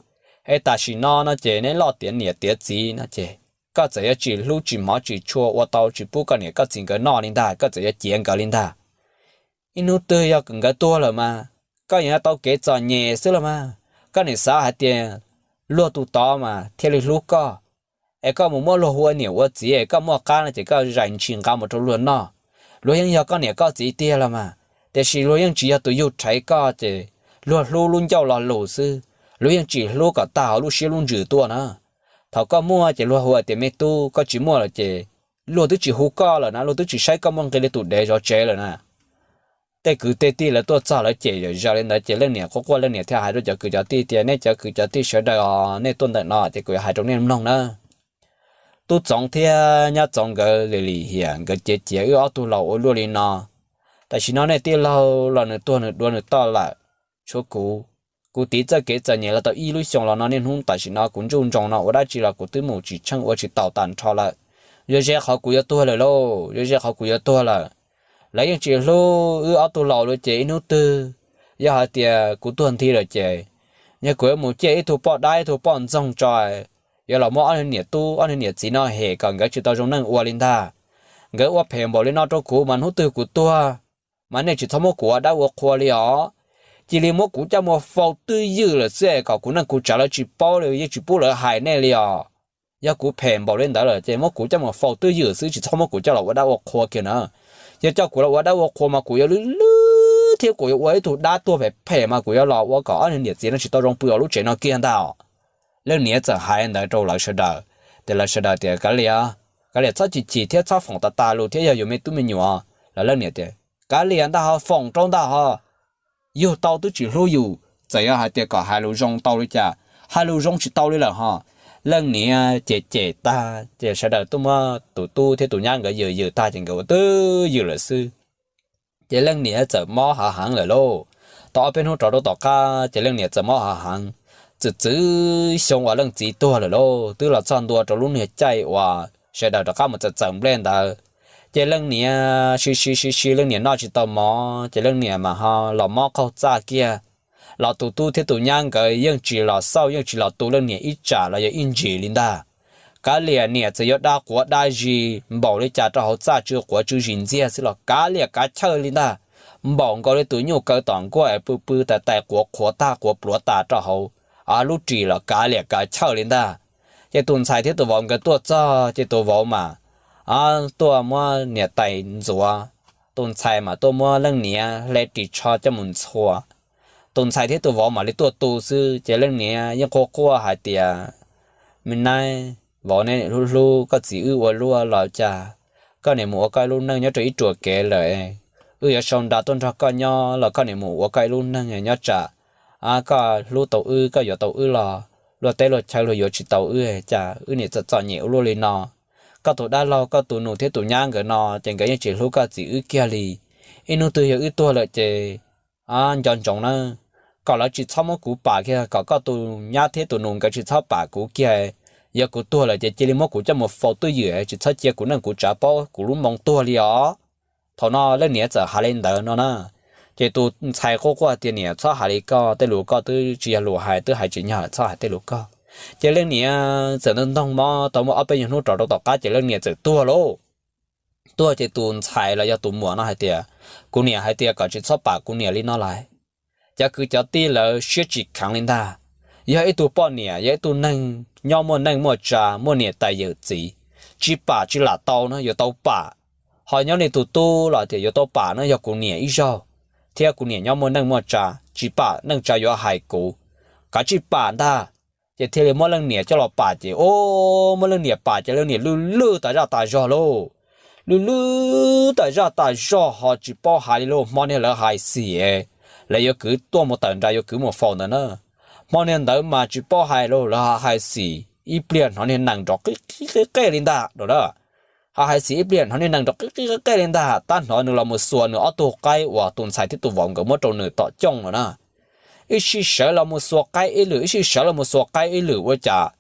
Es tam sim no no ces neb loj tiav niam tiav txiv no ces koj txawm yuav tsis hlub tsis hmov tsis tshua ua tau tsis pub koj niam koj txiv nkawd noj li ntag, koj txawm yuav ciav nkawd li ntag. Ib hnub twg yog nkawd tuag lawm mas koj yuav tau kev txom nyem xwb los mas. Koj niam xav hais tias luag tus tod mas thiaj li hlub koj, es koj mus muab luag hu ua niam ua txiv es koj muaj qab no ces koj zais ntshis nqa mus rau luag noj. Luag yeej yog koj niam koj txiv tiag los mas, tiam sis luag yeej tsis yog tus yug rhaiv koj ces luag hlub lub ncauj lo lus xwb, luag yeej tsis hlub kom tag hauv lub siab lub ntsws tuaj na. Thaum koj muaj ces luag hu tias me tub, koj tsis muaj lawm ces luag twb tsis hu koj lawm na, luag twb tsis saib koj muaj nqis li tus dev zov tsev lawm na. Tej kwv tej tij lawv tuaj txog lawv cem zom zaws li ntawd ces leej niam quaj quaj, leej niam thiaj hais rau cov kwv cov tij tias nej cov kwv cov tij sawv daws os, nej tuaj ntawm no ces kuv yuav hais rau nej mloog na. Tub Txoov thiab Nyab Txoov nkawd lim lim hiam, nkawd ciav ciav wb ob tug laus ua luaj li no. Tam sim no nej tij laug los nws tuag nws dua nws toj lawm, tshuav kuv. Kuv tiv txoj kev txom nyem los tau ib lub xyoos los no niaj hnub tam sim no kuv ntsuj ntsoos no ua dab tsi los kuv twb mus tsis tsheej ua tsis taus tag nrho lawm. Yog ze qhov kuv yuav tuag lawm lauj, yog ze qhov kuv yuav tuag lawm. Lawv yeej tsis hlub wb ob tug laus lawm ces ib hnub twg yog hais tias kuv tuag nthi lawm ces yog kuv yuav mus ciaj ib tug poj dab ib tug poj ntxoog tso, yuav los muab ob niag niam tub ob niag niam txiv no hem kom nkawd tsis tau zoo neej ua li ntag. Nkawd ua phem npaum li no rau kuv mas hnub twg kuv tuag mas nej tsis txhob muab kuv ua dab ua qhua li os. cia li muab kuv coj mus faus twj ywm lawm xwb es kom kuv neej kuv tsav lawv tsis paub li, yeej tsis pub lawv hais nej li os. Yog kuv phem npaum li ntawd lawm ces muab kuv coj mus faus twj ywm xwb, tsis txhob muab kuv coj los ua dab ua qhua kiag na. Yog coj kuv los ua dab ua qhua mas kuv yuav lwj lwj thiab kuv yuav ua ib tug dab tuag phem phem mas kuv yuav los ua kom ob niam txiv no tsis tau zoo pw hauv lub tsev no kiag ntag. Leej niam txawm hais ntawd rau lawv sawv daws, ces lawv sawv daws tias, Kav liam, kav liam, txhob chim chim thiab txhob foom tas tas lus thiab, yog yus me tub me nyuam. Los leej niam tias, Kav liam ntag ho, foom rau ntag ho. Yug tau twb tsis hlub yus, txawm yog hais tias kom hais lus zoo tau li cas, hais lus zoo tsis tau li lawm ho. Leej niam cem cem tag ces sawv daws tuaj muab tus tub thiab tus nyab nkawd yws yws tag ces nkawd ua twj ywm lawm xwb. Ces leej niam txawm mob hav heev lawm lauj. Tau ob peb hnub rov rau tom qab ces leej niam txawm mob hav heev, txwm txwv xyoo uas leej txiv tuag lawm lauj, twb los txog ntua rau lub niag caij uas sawv daws rov qab mus txawm txawm nplej ntawd. Ces leej niam siv siv siv siv leej niam noj tsis tau mov ces leej niam mas ho los mob qaug txaj kiag. Los tus tub thiab tus nyab nkawd yeej tsis los xauj yeej tsis los tu leej niam ib tsam los yog ib ntsis li ntag. Kav liam, niam txawm yuav da quav da zis npaum li cas rau hauv txaj tsw quav tsw zis ntxiag xwb los kav liam kav chawj li ntag. Npaum nkaus li tus nyuj kaw tom nkuaj es pw pw tais tais quav qhuav tag quav pluav tas rau hauv lub ris los kav liam kav chawj li ntag. Ces tus ntxhais thiab tus vauv nkawd tuaj txog ces tus vauv mas tuaj muab niam tais ntxuav, tus ntxhais mas tuaj muab leej niam hle ris tsho coj mus ntxhua. Tus ntxhais thiab tus vauv mam li tuaj tu xwb ces leej niam yeej quaj quaj hais tias, Me nab, vauv, neb hlub hlub koj txiv wb ua luaj los cas koj niam mus ua koj ib lub neej nyob rau ib ruam kev lawm. Wb yuav sau nra tuaj nrog koj nyob los koj niam mus ua koj ib lub neej nyob tsam koj hlub tau wb, koj yuav tau wb los luag teb luag chaw luag yuav tsis tau wb, cas wb niam txom txom nyem ua luaj li no. Koj tus dab laug, koj tus nus thiab tus nyab nkawd no ces nkawd yeej tsis hlub koj txiv wb kiag li. Ib hnub twg yog wb tuag lawm ces nco ntsoov na, kom lawv tsis txhob muab kuv pam kiag, kom koj tus nyab thiab tus nus nkawd tsis txhob pam kuv kiag. Yog kuv tuag lawm ces cia li muab kuv coj mus faus twj ywm, tsis txhob cia kuv neej kuv tsav paub kuv lub moo tuag li os. Thaum no leej niam txawm hais li ntawd no na, ces tus ntxhais quaj quaj tias, Niam, txhob hais li koj, tej lus koj twb tsis yog lus hais, twb hais tsis nyog, txhob hais tej lus koj. Ces leej niam txawm ntoog ntoog mob tau muaj ob peb nyuag hnub rov rau tom qab ces leej niam txawm tuag lauj. Tuag ces tus ntxhais los yog tus muam no hais tias, Kuv niam hais tias kom tsis txhob pam kuv niam li no lais. Cov kwv cov tij lawv siab tsis kheev li ntag. Yog ib tug poj niam, yog ib tug neeg nyob muaj neej muaj tsa, muaj niam tais yawm txiv, tsis pam tsis lam tau no, yuav tau pam. Ho nyob li tus tub los tias yuav tau pam no, yog kuv niam ib zaug, thiab kuv niam nyob muaj neej muaj tsa, tsis pam neej tsa yuav hais kuv, kav tsij pam ntag. Ces thiaj li muab leej niam coj los pam ces, o, muab leej niam pam ces leej niam lwj lwj tas zaj tas zog lauj. Lwj lwj tas zaj tas zog ho tsis paub hais li lauj, hmo niag lawv hais xim, lawv yuav kwv tuaj mus tawm nram yuav kwv mus faus ntawd na. Hmo niag ntawd mas tsis paub hais lauj, lawv hais xim ib pliag hnov niag nees nrov qij qij qej li ntag no na. Hais hais xim ib pliag hnov niag nees nrov qij qij qej li ntag, tab hnov nws los mus xuas nws ob tug qaib uas tus ntxhais thiab tus vauv nkawd muab rau nws tom cooj no na. Ib sij sawv los mus xuas qaib ib lwm, ib sij sawv los mus xuas qaib ib lwm ua cas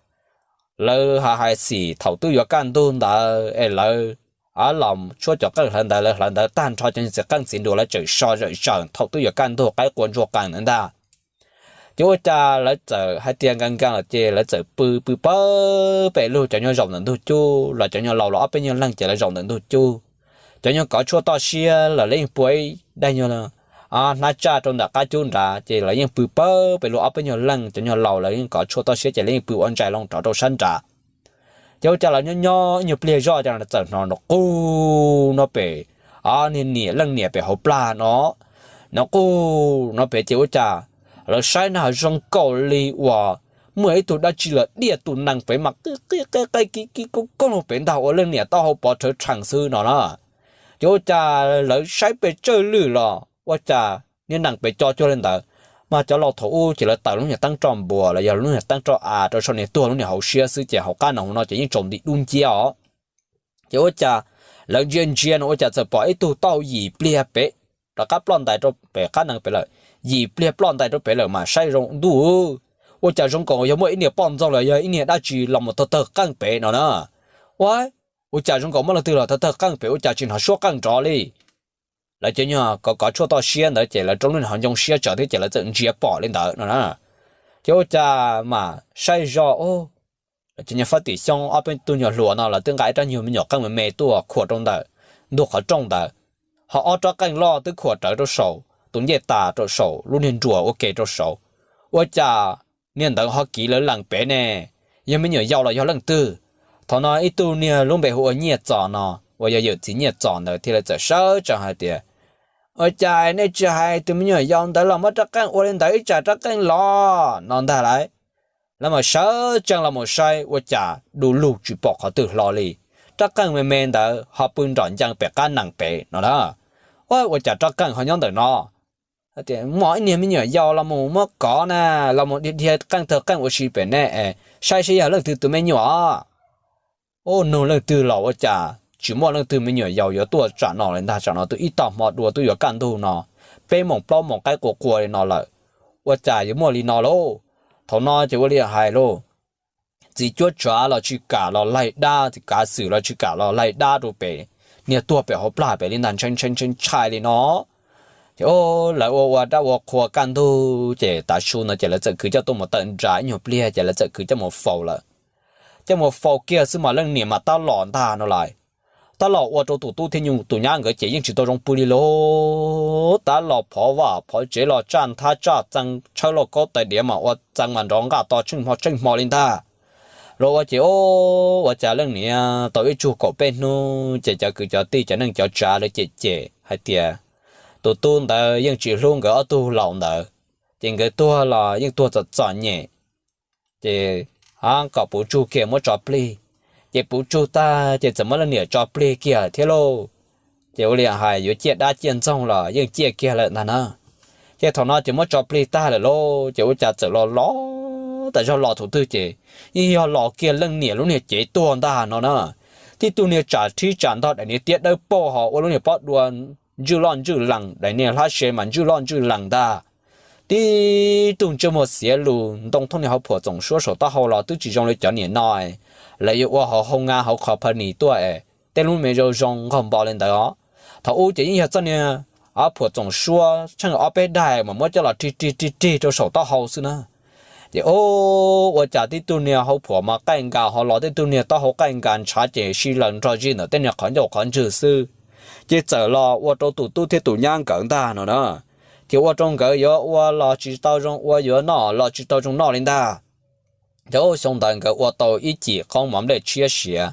lawv hais hais xim thaum twb yuav kaj ntug ntawd es lawv los tshuab cov qeej hlawv ntawv, lawv hlawv ntawv tag nrho cov txiv qeej txiv nruas lawv tseem so zawm zaws thaum twb yuav kaj ntug qaib qua ntsuag qees ntawd ntag. Ces ua cas lawv txawm hais tias nkees nkees lawm ces lawv txawm pw pw pawg pem lug, cov nyuag zaum ntawm ntug cub los cov nyuag laus los ob peb nyuag leeg ces lawv zaum ntawm ntug cub. Cov nyuag kov tshuaj toj siab los lawv yeej pua ib daim nyuag hnab tsaj rau ntawm qab cub nrad ces lawv yeej pw pawg pem lug ob peb nyuag leej, cov nyuag laus lawv yeej kov tshuaj toj siab ces lawv yeej pw ua ntsais loo rov rau sab nrad. Ces ua cas lawv nyob nyob ib nyuag pliag zoj ces txawm hnov nrov qug no pem, niag niam leej niam pem hauv plag no, nrov qug no pem ces ua cas lawv saib na zoo nkaus li uas muaj ib tug dab tsi los diaj tus nees pem mas qij qij qej qej kib kib koob koob lug pem ntag, ua leej niam taub hau pov rhawv rhees xwb no na. Ces ua cas lawv saib pes tsawg lwm los ua cas niag nees pem co cuag li ntawd. Mas cov laus thaum ub ces lawv taws lub niag teeb roj npua los yog lub niag teeb roj av rau saum niag tuag lub niag hauv siab xwb ces hauv qab nees hauv no ces yeej tsaus nti dub nciab os. Ces ua cas lawv ntsia ntsia no ua cas txawm pom ib tug taub hau yim pliag pem rov qab ploj ntais rau pem qab nees pem lawm, yim pliag ploj ntais rau pem lawm mas saib zoo ntuj, ua cas zoo nkaus yog muaj ib niag poj ntxoog los yog ib niag dab tsi los mus tawg tawg qeej pem no na. Ua, ua cas zoo nkaus muaj leej twg los tawg tawg qeej pem ua cas tsis hnov suab qeej nrov li. Lawv cov nyuag kov kov tshuaj toj siab ntawd ces lawv rau lub niag hauv ncoo siab tsawv thiab ces lawv txawm ntsia pom li ntawd no na. Ces ua cas mas saib zoj, lawv cov nyuag fab tim xyoob ob peb tug nyuag hluas no lawv twb nqa ib rab nyuag me nyuam qeej me me tuaj khuam rau ntawm ntug qhov rooj ntawd, ho ob rab qeej loj twb khuam rawv rau saum tus ncej tas rau saum lub niag nruas ua ke rau saud. Ua cas niag ntawd ho kiv lawv lees pem ne? Yog me nyuam yaus los yog leej twg? Thaum no ib tug niag lub npe hu ua Nyiaj Txos no uas yog yawm txiv Nyiaj Txos ntawd thiaj li txawm sawv tsees hais tias, Ua cas nej tsis hais tus me nyuam yaus ntawd los muab rab qeej ua li ntawd ib tsam rab qeej los no ntag lauj? Lawv mas sawv tsees los mus saib ua cas du lug tsis pom qhov twg hlo li. Rab qeej me me ntawd ho pw nrom ncees pem qab nees pem no na. Ua cas rab qeej ho nyob ntawm no? Muaj ib niag me nyuam yaus los mus muab kov na, los mus dhia qeej tawg qeej ua si pem ne, saib saib yog leej twg tus me nyuam. Ua nug leej twg los ua cas tsis muaj leej twg me nyuam yaus yuav tuaj tsam no li ntag. Tsam no twb ib tag hmo dua twb yuav kaj ntug no, peb moos plaub moos qaib qua qua li no lawm, ua cas yuav muaj li no lauj? Thaum no ces ua li hais lauj, txiv cuab tsav los tsis kam los laig dab, txiv kav xwm los tsis kam los laig dab rau pem, niag tuag pem hauv plag pem li ntag, ntshai ntshai ntshai ntshai li no. Ces lawv ua ua dab ua qhua kaj ntug ces tav su no ces lawv txawm kwv coj tuaj mus tawm nram ib nyuag pliag ces lawv txawm kwv coj mus faus lawm. Coj mus faus kiag xwb mas leej niam mas tab los ntag no lawm. Tab los ua rau tus tub thiab nyuj tus nyab nkawd ces yeej tsis tau zoo pw li lauj. Tab los phov vaj phov tsev los tsaj nthab tsaj txee tshawb lauj kaub tais diav mas ua txee mas nrov nqaj to tsheej hmo tsheej hmo li ntag. Los ua ces ua cas leej niam tau ib tsug kaum peb hnub ces cov kwv cov tij cov neej cov tsav lawv cem cem hais tias tus tub ntawd yeej tsis hlub nkawd ob tug laus ntawd, ces nkawd tuag los yeej tuag txom txom nyem, ces a kom puv tsug kiag muab tso plig. Ces puv tsug tag ces txawm muab leej niam tso plig kiag thiab lauj. Ces ua li hais yuav ciaj dab ciaj ntxoog los yeej ciaj kiag lawm ntag na. Ces thaum no ces muab tso plig tag lawm lauj, ces ua cas txawm los los tas zog los thaum twg ces yeej yog los kiag leej niam lub niag cev tuag ntag no na. Tib tug niag tsam rhib tsam ntog daim niag tiab dawb paug ho ua lub niag pob dua ntswj loj ntswj lees, daim niag hlab se mas ntswj loj ntswj lees ntag. Tib tug ntsej muag xiav lus ntoo thooj niag hauv phuam txoom suab saum taub hau los twb tsis zoo li cov niam no, lawv yuav ua hauv hau nga hauv qhov phaw nis tuaj es tej lub me zoo zoo nqaug npo li ntawd os. Thaum ub ces yeej yog txoj niag hauv phuam txoom suab tsheej ob peb daim mas muab coj los rig rig rig rig rau saum taub hau xwb na. Ces ua cas tib tug niag hauv phuam mas qaij nkas ho los tib tug niag taub hau qaij nkas ntshav ces si laws nrog zig ntawm tej niag qhov ncauj qhov ntswg xwb. Ces txawm los ua rau tus tub thiab tus nyab nkawd ntag no na. Ces ua rau nkawd yuav ua los tsis tau zoo ua, yuav noj los tsis tau zoo noj li ntag. Ces xyoo ntawd nkawd ua tau ib cim qoob mov nplej tshiab siav,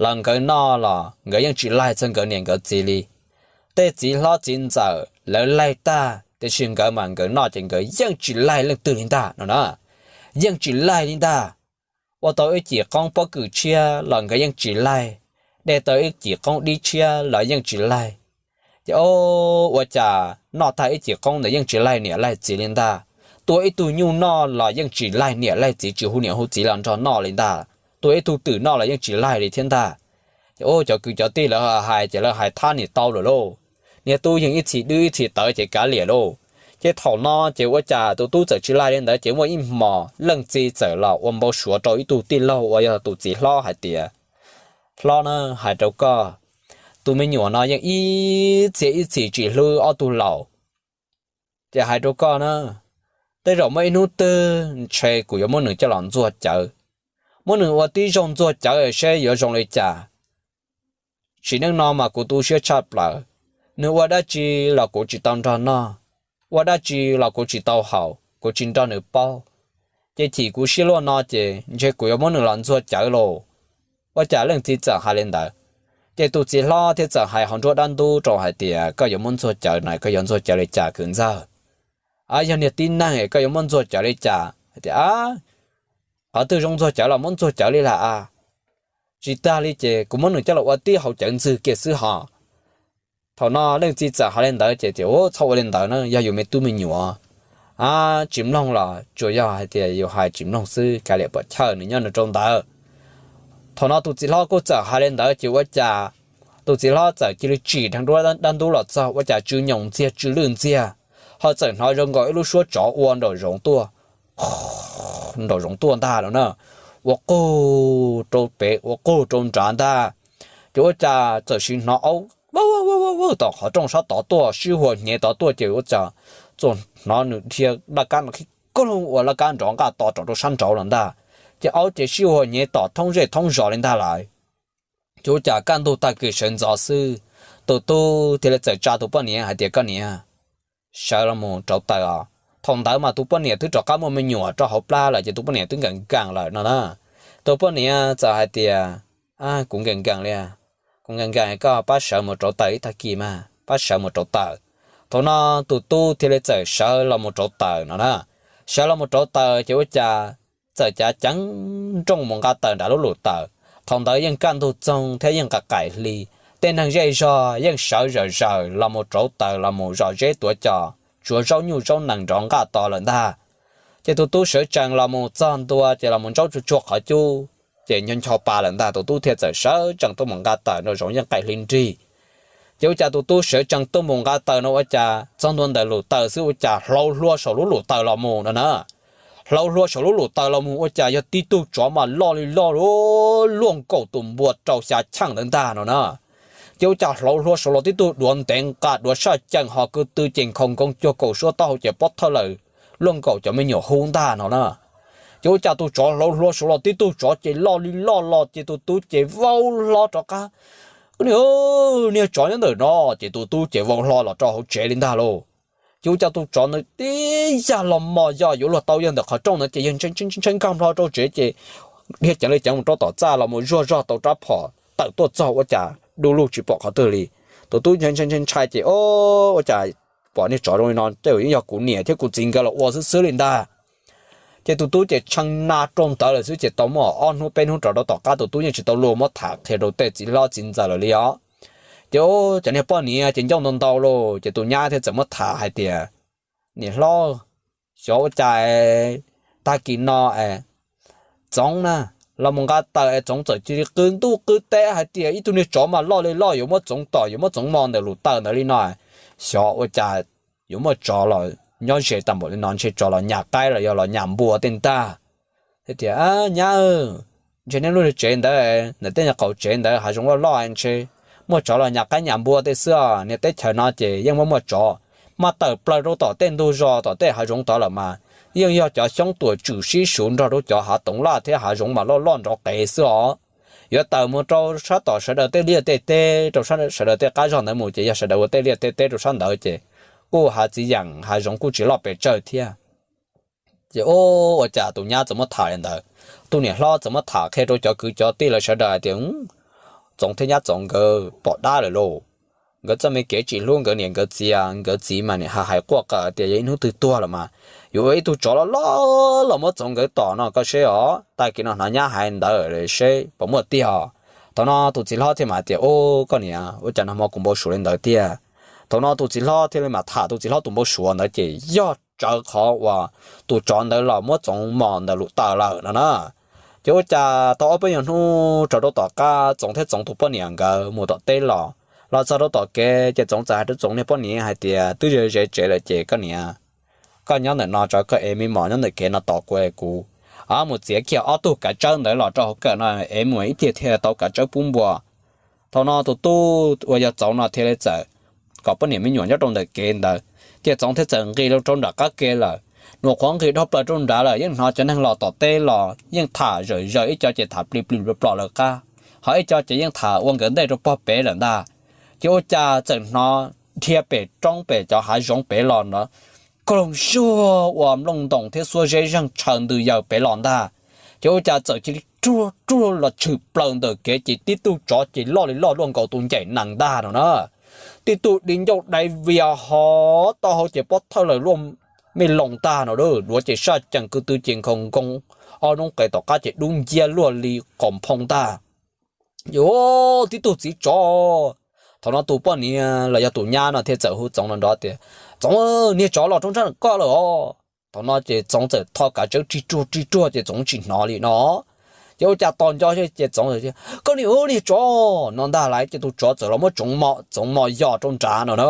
los nkawd noj los nkawd yeej tsis laig txog nkawd niam nkawd txiv li. Tej txiv hlob txiv ntxawm lawv laig tag tiam sis nkawd mas nkawd noj ces nkawd yeej tsis laig leej twg li ntag no na. Yeej tsis laig li ntag. Ua tau ib cim qoob pob kws tshiab los nkawd yeej tsis laig, de tau ib cim qoob dib tshiab los yeej tsis laig. Ces ua cas noj tag ib cim qoob ntawd yeej tsis laig niam laig txiv li ntag. Tua ib tug nyuj noj los yeej tsis laig niam laig txiv, tsis hu niam hu txiv los nrog noj li ntag. Tua ib tug twm noj los yeej tsis laig li thiab ntag. Ces cov kwv cov tij lawv hais ces lawv hais thab niam tau lawm lauj. Niag tub yeej ib txhis dwb ib txhis tawv ces kav liam lauj. Ces thaum no ces ua cas tus tub txawm tsis laig li ntawd ces muaj ib hmos leej txiv txawm los ua npau suav rau ib tug tij laug uas yog tus txiv hlob hais tias, Hlob na, hais rau koj, tus me nyuam no yeej ib txhia ib txhis tsis hlub ob tug laus. Ces hais rau koj na, tej zaum muaj ib hnub twg ntshe kuv yuav muab nws coj los ntxuag cawv, muab nws ua tib zaug ntxuag cawv seb yuav zoo li cas. Sim neej no mas kuv tu siab tshaj plaws, nws ua dab tsi los kuv tsis tau nrog noj, ua dab tsi los kuv tsis tau haus, kuv tsis nrog nws paub. Ces chim kuv siab luaj no ces ntshe kuv yuav muab nws los ntxuag cawv lauj. Ua cas leej txiv txawm hais li ntawd? Ces tus txiv hlob thiaj txawm hais hauv nruab dab ntub rau hais tias, Koj yuav muab ntxuag cawv na, koj yuav ntxuag cawv li cas kwv ntxawg? Yog niag tib neeg koj yuav muab ntxuag cawv li cas? Hais tias, Qhov twg zoo ntxuag cawv los muab ntxuag cawv li lawm a. Tsis tag li ces kuv muab nws coj los ua tib hauv cawv ntxwg kiag xwb ho. Thaum no leej txiv txawm hais li ntawd ces tias, Txhob ua li ntawd na, yog yus me tub me nyuam. Tsis mloog los tsuas yog hais tias yus hais tsis mloog xwb, kav liam pom chawj, nws nyob nws rau ntawd. Thaum no tus txiv hlob kuj txawm hais li ntawd ces ua cas tus txiv hlob txawm cia li tsim dheev nruab dab ntub los txog ua cas tsw nyoos ntxiag tsw lwj ntxiag, ho txawm hnov zoo nkaus ib lub suab tsov ua nraum zoov tuaj, nraum zoov tuaj ntag no na, ua qug rau pem ua qug rau nrad ntag. Ces ua cas txawm sim hnov aub tom qhov rooj sab tod tuaj, sib hua hnyev tod tuaj ces ua cas txawm hnov nws dhia laj kab no khib koob ua laj kab nrov nqaj to rov rau sab nraud lawm ntag. Ces aub ces sib hua hnyev tom thoob zej thoob zos li ntag lawm. Ces ua cas kaj ntug tag kis sawv ntxov xwb, tus tub thiaj li txawm tsa tus poj niam hais tias, Koj niam, sawv los mus rauv taws os. Thaum ntawd mas tus poj niam twb rov qab muaj me nyuam rau hauv plab lawm ces tus poj niam twb nkees nkees lawm no na. Tus poj niam txawm hais tias, kuv nkees nkees li, kuv nkees nkees, koj pab sawv mus rauv taws ib tag kis mas, pab sawv mus rauv taws. Thaum no tus tub thiaj li txawm sawv los mus rauv taws no na. Sawv los mus rauv taws ces ua cas txawm cav ceev nrooj mus nqa taws nram lub lus taws. Thaum ntawd yeej kaj ntug txoog thiab yeej qaim hli, tej neeg zej zog yeej sawv zawm zaws los mus rauv taws los mus zom zeb tuav cos, tsuav zaub nyuj zaub nees nrov nqaj to lawm ntag. Ces tus tub sawv tsees los mus txog ntua ces los mus ntsaub tsuag tsuag qhov cub, ces ncho ncho pa lawm ntag. Tus tub thiaj txawm sawv tsees tuaj mus nqa taws nraum zoov yeej qaim hli nrig. Ces ua cas tus tub sawv tsees tuaj mus nqa taws no ua cas txog ntua ntawm lus taws xwb ua cas hlauv hlua saum lub lus taws los mus no na. Hlauv hlua saum lub lus taws los mus ua cas yog tib tug tsov mas loj li loj luaj nkaus tus npua rau xya cheej ntawd ntag no na. Ces ua cas hlauv hlua saud los tib tug duav ntev nqa duav saj ceem ho ko tw ces nkhaus nkoos cuag kaum suab taub hau ces pob thawj lawm luaj nkaus cov me nyuam hu ntag no na. Ces ua cas tus tsov hlauv hlua saud los tib tug tsov ces loj li loj los ces tus tub ces vau hlo rov qab, niag tsov nyob ntawm no, ces tus tub ces vau hlo los rau hauv tsev li ntag lauj. Ces ua cas tus tsov ntawd tib yam los mos yos yuav luag tau yawg ntawm qhov rooj ntawd ces yawg ntshai nkag nplo rau tsev ces dhia ceev li ceev mus rau tom txaj los mus zuag zog tau rab phom tawm tuaj txog ua cas du lug tsis pom qhov twg li. Tus tub ntshai ntshai ces o, ua cas pom niag tsov zoo li no tej zaum yeej yog kuv niam thiab kuv txiv nkawd los ua xwb xwb li ntag. Ces tus tub ces tshee na rau ntawd lawm xwb ces tau muaj ob hnub peb hnub rov rau tom qab tus tub yeej tsis tau luag muab tham qhia rau tej txiv hlob txiv ntxawm lawm li os. Ces cov niag poj niam ces ncauj ntau ntau lauj ces tus nyab thiaj txawm muab tham hais tias, niam hlob, xyov ua cas tag kis no Txoov na, los mus nqa taws es Txoov txawm cia li qw ntuj qw teb hais tias ib tug niag tsov mas loj li loj yuav muab Txoov tom yuav muab Txoov mos ntawm lus taws ntawd li no. Xyov ua cas yuav muaj tsov los nyob ze tag npaum li no, ntshe tsov los nyas qaib los yog los nyas npua tej ntag. Thiaj tias, nyab, ntshe neb lub tsev ntawd, ntawm tej nyuag qaum tsev ntawd hav zoov loj loj ntshe muaj tsov los nyas qaib nyas npua tej xwb os. Niag teb chaws no ces yeej muaj muaj tsov, mas tawm plaws rau tom tej ntug zos tom tej hav zoov tod lawm mas yeej yog cov xyoob tuam tswm sib suv nrog rau cov hav toov laj thiab hav zoov mas loj loj nrov qees xwb os. Yuav tawm mus rau sab tom sawv daws tej liaj tej teb, rau sawv daws tej qab zog ntawd mus ces yog sawv daws ua tej liaj tej teb rau sab ntawd ces kuj hav txiv yeem hav zoov kuj tsis loj pes tsawg thiab. Ces ua cas tus nyab txawm muab tham li ntawd, tus niam hlob txawm muab tham qhia rau cov kwv cov tij lawv sawv daws hais tias, Txoov thiab nyab Txoov nkawd pom dab lawm lauj. Nkawd txoj me kev tsis hlub nkawd niam nkawd txiv, nkawd txiv mas nim hais quaj qawm tias yog ib hnub twg tuag lawm mas yuav ua ib tug tsov loj loj los muab Txoov nkawd tom no koj seb os. Tag kis no hnov nyab hais ntawd seb puas muaj tiag. Thaum no tus txiv hlob thiaj mam tias, Koj niam, ua cas nag hmo kuv npau suav li ntawd tiag? Thaum no tus txiv hlob thiaj li mam tham tus txiv hlob tus npau suav ntawd ces yog tsawv qhov uas tus tsov ntawd los muab Txoov mos ntawm lus taws lawm no na. Ces ua cas tau ob peb nyuag hnub rau rau tom qab Txoov thiab Txoov tus poj niam nkawd mus tom teb los, los txog rau tom kev ces Txoov txawm hais rau Txoov niag poj niam hais tias, Twb ze ze tsev lawm ces koj niam, koj nyob ntawm no tso, koj ev me mos nyob ntawm kev no tos kuv es kuv mus txiav kiag ob tug kav tsawb ntawd los rau hauv kawm no es mus ib pliag thiaj tau kav tsawb pub npua. Thaum no tus tub uas yog Txoov no thiaj li txawm kom poj niam me nyuam nyob rau ntawm kev ntawd, ces Txoov thiaj txawm nqis los rau nram qab ke lawm. Nws qhuav nqis dhau plaws rau nrad lawm yeej hnov cov neeg los tom teb los yeej tham zawm zaws, ib co ces tham plig plig plom plom lawv qab, ho ib co ces yeej tham ua nkawd ntej rau pog pem lawm ntag. Ces ua cas txawm hnov dhia pem roob pem cov hav zoov pem los ntawd, koog zuag ua nplooj ntoos thiab xuab zeb zeeg tshaw ntws yaws pem los ntag. Ces ua cas txawm cia li ruag ruag los tshwm plaws ntawm kev ces tib tug tsov ces loj li loj luaj nkaus tus ncaim nees ntag no na. Tib tug di ncauj dai vias hov taub hau ces pob thawj lawm luaj me loos ntag no, duav ces saj cees kwv tw ces nkhaus nkoos, ob noob qes tom qab ces dub nciab luaj li qaus nphoo ntag. Tib tug txiv tsov. Thaum no tus poj niam los yog tus nyab no thiaj txawm hu Txoov no nrov tias, Txoov, niag tsov los rau nrab koj lawm os. Thaum no ces Txoov txawm tho kav tsawb rig ruag rig ruag ces Txoov tsis hnov li no. Ces ua cas tos nco ces Txoov, Koj niag, niag tsov no ntag lauj. Ces tus tsov txawm los muab Txoov mos yos rau nrad no na.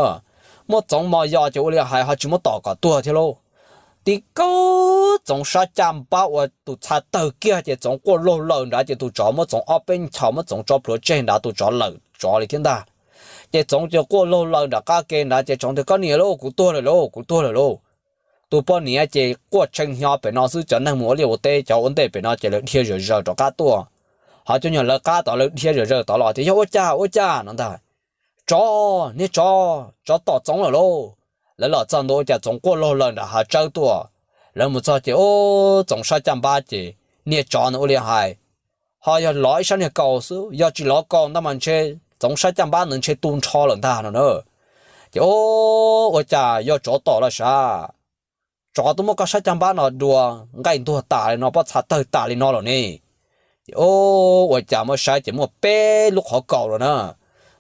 Muab Txoov mos yos ces ua li hais ho tsis muab tom kom tuag thiab lauj. Tib kaug Txoov sab caj npab ua tus txha tawg kiag ces Txoov quaj laug laws nrad ces tus tsov muab Txoov ob peb nchos muab Txoov tso plhuav tseg nrad, tus tsov lawm tsov li thiab ntag. Ces Txoov ces quaj laug laws nram qab ke nrad ces Txoov tias, Koj niam lauj, kuv tuag lawm lauj, kuv tuag lawm lauj. Tus poj niam ces quaj tshee hnyo pem no xwb, cov neeg mus ua liaj ua teb cov ua ntej pem no ces lawv dhia zawm zaws rov qab tuaj. Ho cov nyuag lawv qab tod lawv dhia zawm zaws tod los tias, Yog ua cas ua cas no ntag. Tsov, niag tsov, tsov tom Txoov lawm lauj. Lawv los txog ntua ua cas Txoov quaj laug lawm nram hav tsawb tuaj. Lawv mus txog ces ub, Txoov sab caj npab ces niag tsov ntawd ua li hais, ho yog lov ib sab niag kaus xwb, yog tsis lov kaus ntag mas ntshe Txoov sab caj npab ntawd ntshe tu nrho lawm ntag no na. Ces ub, ua cas yog tsov tom los sav, tsov twb muab koj sab caj npab no dua nqaij ntuag tas li no, pob txha tawg tas li no lawm ne. Ces ub, ua cas muab saib ces muaj peb lub qhov kaus los na.